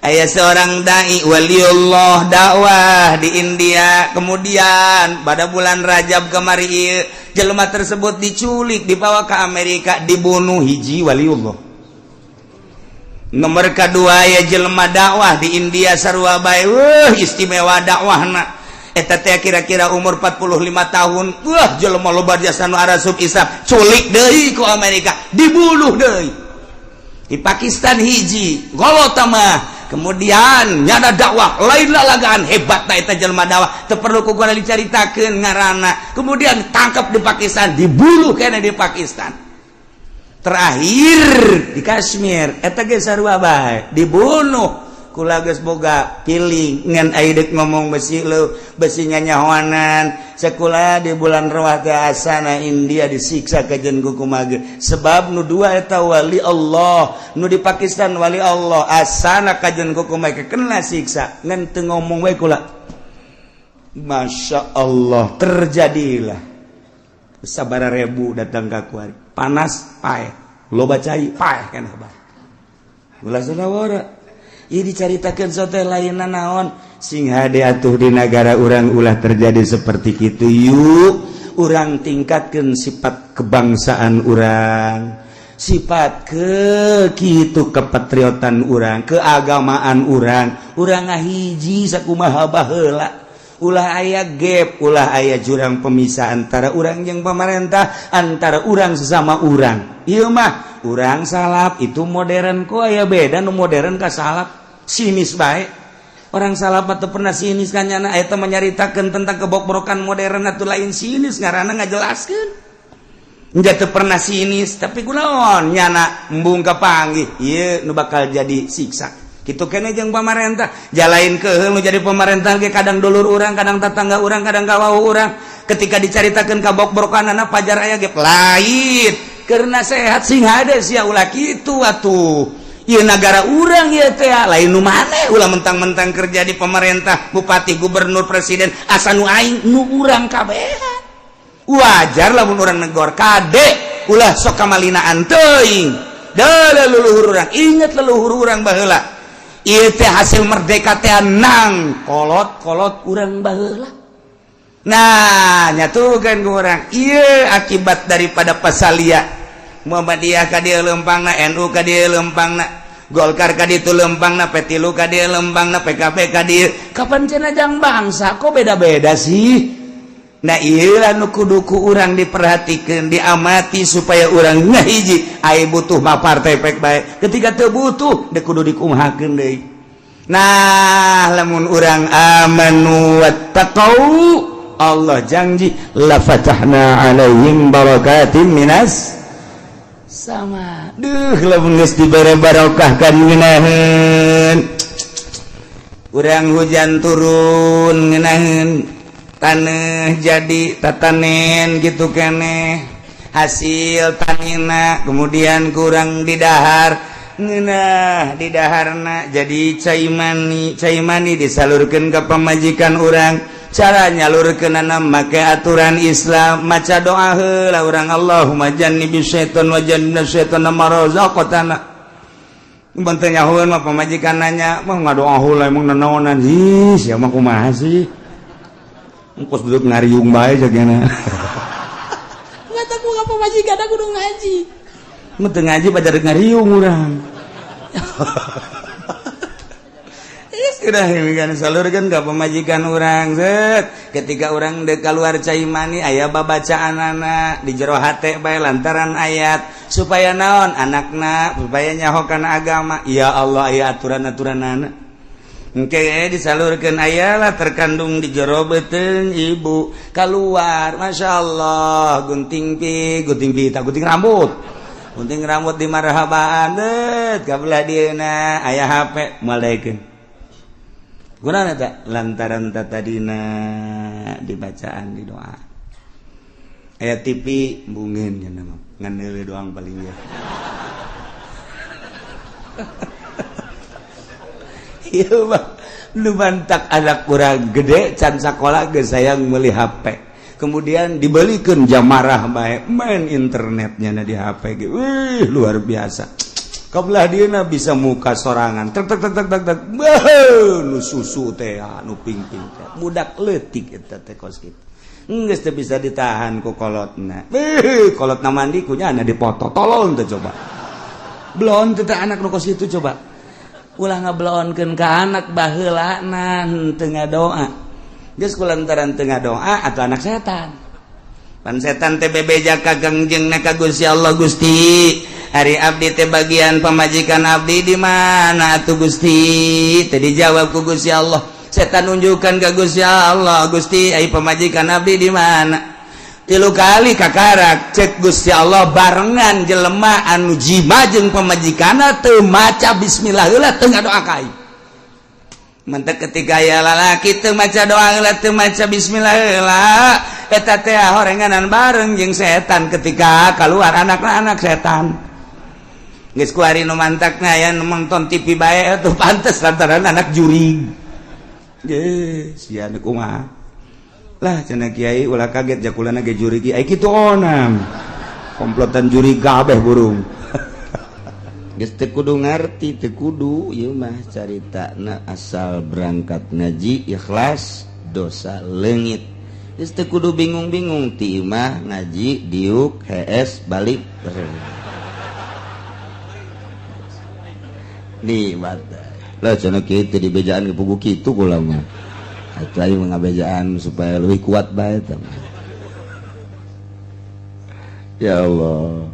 Aya seorang dai waliullah dakwah di India. Kemudian pada bulan Rajab kemari ieu, jelema tersebut diculik, dibawa ke Amerika, dibunuh. Hiji waliullah. Nomor kedua ya, jelema dakwah di India sarua bae, wah, istimewa dakwahna eta teh, kira-kira umur 45 tahun. Wah, jelema loba jasa nu arasup Islam, culik deui ku Amerika, dibunuh deui. Di Pakistan hiji golot mah, kemudian nyada dakwah lain lalagaan, hebat na eta jelma dakwah, teu perlu ku gua dicaritakeun ngaranna. Kemudian tangkap di Pakistan, dibunuh kene di Pakistan. Terakhir di Kashmir eta ge sarua bae, dibunuh. Kula geus boga piling ngan ai deuk ngomong besi lu besi nyanyahoanan. Sekolah di bulan rawah teh asana India disiksa kajen ku kumaha, sebab nu dua eta wali Allah, nu di Pakistan wali Allah, asana kajen ku kumaha kena siksa ngan teu ngomong we kula. Masya Allah, terjadilah sabara ribu datang ka kuari, panas paeh, loba cai paeh, kan hebat ulah sadawara. Ieu dicaritakeun sote lainna naon, sing hade atuh di negara urang ulah terjadi seperti kitu. Yuk, urang tingkatkeun sifat kebangsaan urang, sifat ke kitu kepatriotan urang, keagamaan urang. Urang ngahiji sakumaha baheula, ulah aya gap, ulah aya jurang pemisah antara urang yang pemerintah, antara urang sesama urang. Ieu mah urang salaf itu modern, kok aya beda nu modern ka salaf? Sinis bae orang salaf atau pernah sinis kan nyana. Eta menyaritakeun tentang kebokbrokan modern atau lain sinis ngaranna, ngajelaskeun. Enggak teu pernah sinis, tapi kunaon nyana embung kapanggih ieu nu bakal jadi siksa gitu kene jeung pamarentah. Jalain ke nu jadi pemerintah ge kadang dulur urang, kadang tetangga urang, kadang kawau urang. Ketika dicaritakeun kabokbrokanana pajar aya ge lain karena sehat, sing hade sia, ulah kitu atuh. Ieu nagara urang ieu teh, lain nu maneh. Ulah mentang-mentang kerja di pemerintah, bupati, gubernur, presiden, asa nu aing, nu urang kabehan. Wajar lamun urang negor, kade ulah sok kamalinaan teuing. Da leluhur urang, inget leluhur urang baheula. Ieu teh hasil merdeka teh nang kolot-kolot urang baheula. Nah, nyatukan ke urang ieu akibat daripada pasalia Muhammadiyah ka dieu lempangna, NU ka dieu lempangna, Golkar ka ditu lempangna, P3 ka dieu lempangna, PKB ka dieu. Kapan cenah jang bangsa, kok beda-beda sih? Nah, ieu nu kudu ku urang diperhatikan, diamati supaya urang ngahiji. Ai butuh mah partai pek bae, ketika teu butuh deuk kudu dikumahakeun deui. Nah, lamun urang amanu wattaqau, Allah janji la fatahna alaihim barakatim minas sama. Duh, lamun geus dibere barokah kan ngeunaheun urang, hujan turun ngeunaheun, tanah jadi tatanen gitu kene, hasil tanina kemudian kurang didahar ngeunah, didaharna jadi cai mani, cai mani disalurkan ke pamajikan urang. Cara nyalurkeunana make aturan Islam, maca doa heula urang, Allahumma jannibis syaiton wa jannibna syaiton ma razaqtana. Banteng nyahoeun mah pamajikan nanya mah ngadoa heula, emang nanaonan? Ih, sia mah kumaha sih? Engkos duduk ngariung bae jagana.
Mata ku ka pamajikan aku kudu ngaji.
Mun teu ngaji pada ngariung urang. Sudah kan salurkeun ka pamajikan urang, set. Ketika urang dek keluar cai mani, aya babacaan anak di jero hate bae lantaran ayat supaya naon anakna supaya nyaho kana agama. Ya Allah, aya aturan-aturan anak. Engke disalurkan, ayalah terkandung di jero beuteung ibu keluar, masya Allah, gunting pi gunting pita, gunting rambut, gunting rambut di marhabaan det kabelah dieuna aya HP moal daekeun. Gunana eta lantaran tadina dibacaan di doa. Aya TV bungin nya mah ngan doang paling ya. Iya mah lu mantak anak kurang gede can sakola geus sayang meuli HP, kemudian dibelikan jam marah bae main internetnya na di HP ge. Wih, luar biasa. Kabelah dieuna bisa muka sorangan tek tek tek tek tek tek. Beuh, nu susu teh nu ping-ping teh budak leutik eta teh kos kitu geus teu bisa ditahan ku kolotna. Beuh, kolotna mandi ku nyana dipoto, tolong teh. Coba belon teh anak nu kos kitu, coba ulah ngabelonkeun ka anak. Baheula teu ngadoa, geus kulantaran teu ngadoa atau anak setan pan setan teh bebeja ka Kangjengna, ka Gusti Allah, Gusti. Ari abdi teh bagian pamajikan abdi di mana atuh Gusti? Teu dijawab ku Gusti Allah. Setan nunjukkan ke Gusti Allah, Gusti, ai pamajikan abdi di mana? Tilu kali kakarak cek Gusti Allah, barengan jelema anu jima jeung pamajikanna teu maca bismillah heula, teu ngadoa ka aing. Mentek ketika ya lalaki teu maca doa heula, teu maca bismillah heula, eta teh horenganan bareng jeung setan. Ketika keluar anakna, anak setan. Geus kuari nu mantakna aya nu nonton TV bae tuh pantes lantaran anak jurig. Ge sia nu kumaha lah cenah kiai, ulah kaget jakulana ge jurig ai kitu, onam komplotan jurig kabeh burung.
Geus teu kudu ngarti, teu kudu ieu mah caritana, asal berangkat ngaji ikhlas, dosa leungit. Geus teu kudu bingung-bingung, ti imah ngaji diuk hees balik. Nikmat lah cenah kieu, dibejaan ke pugu kitu kula mah. Atuh aing ngabejaan supaya lebih kuat bae teh. Ya Allah.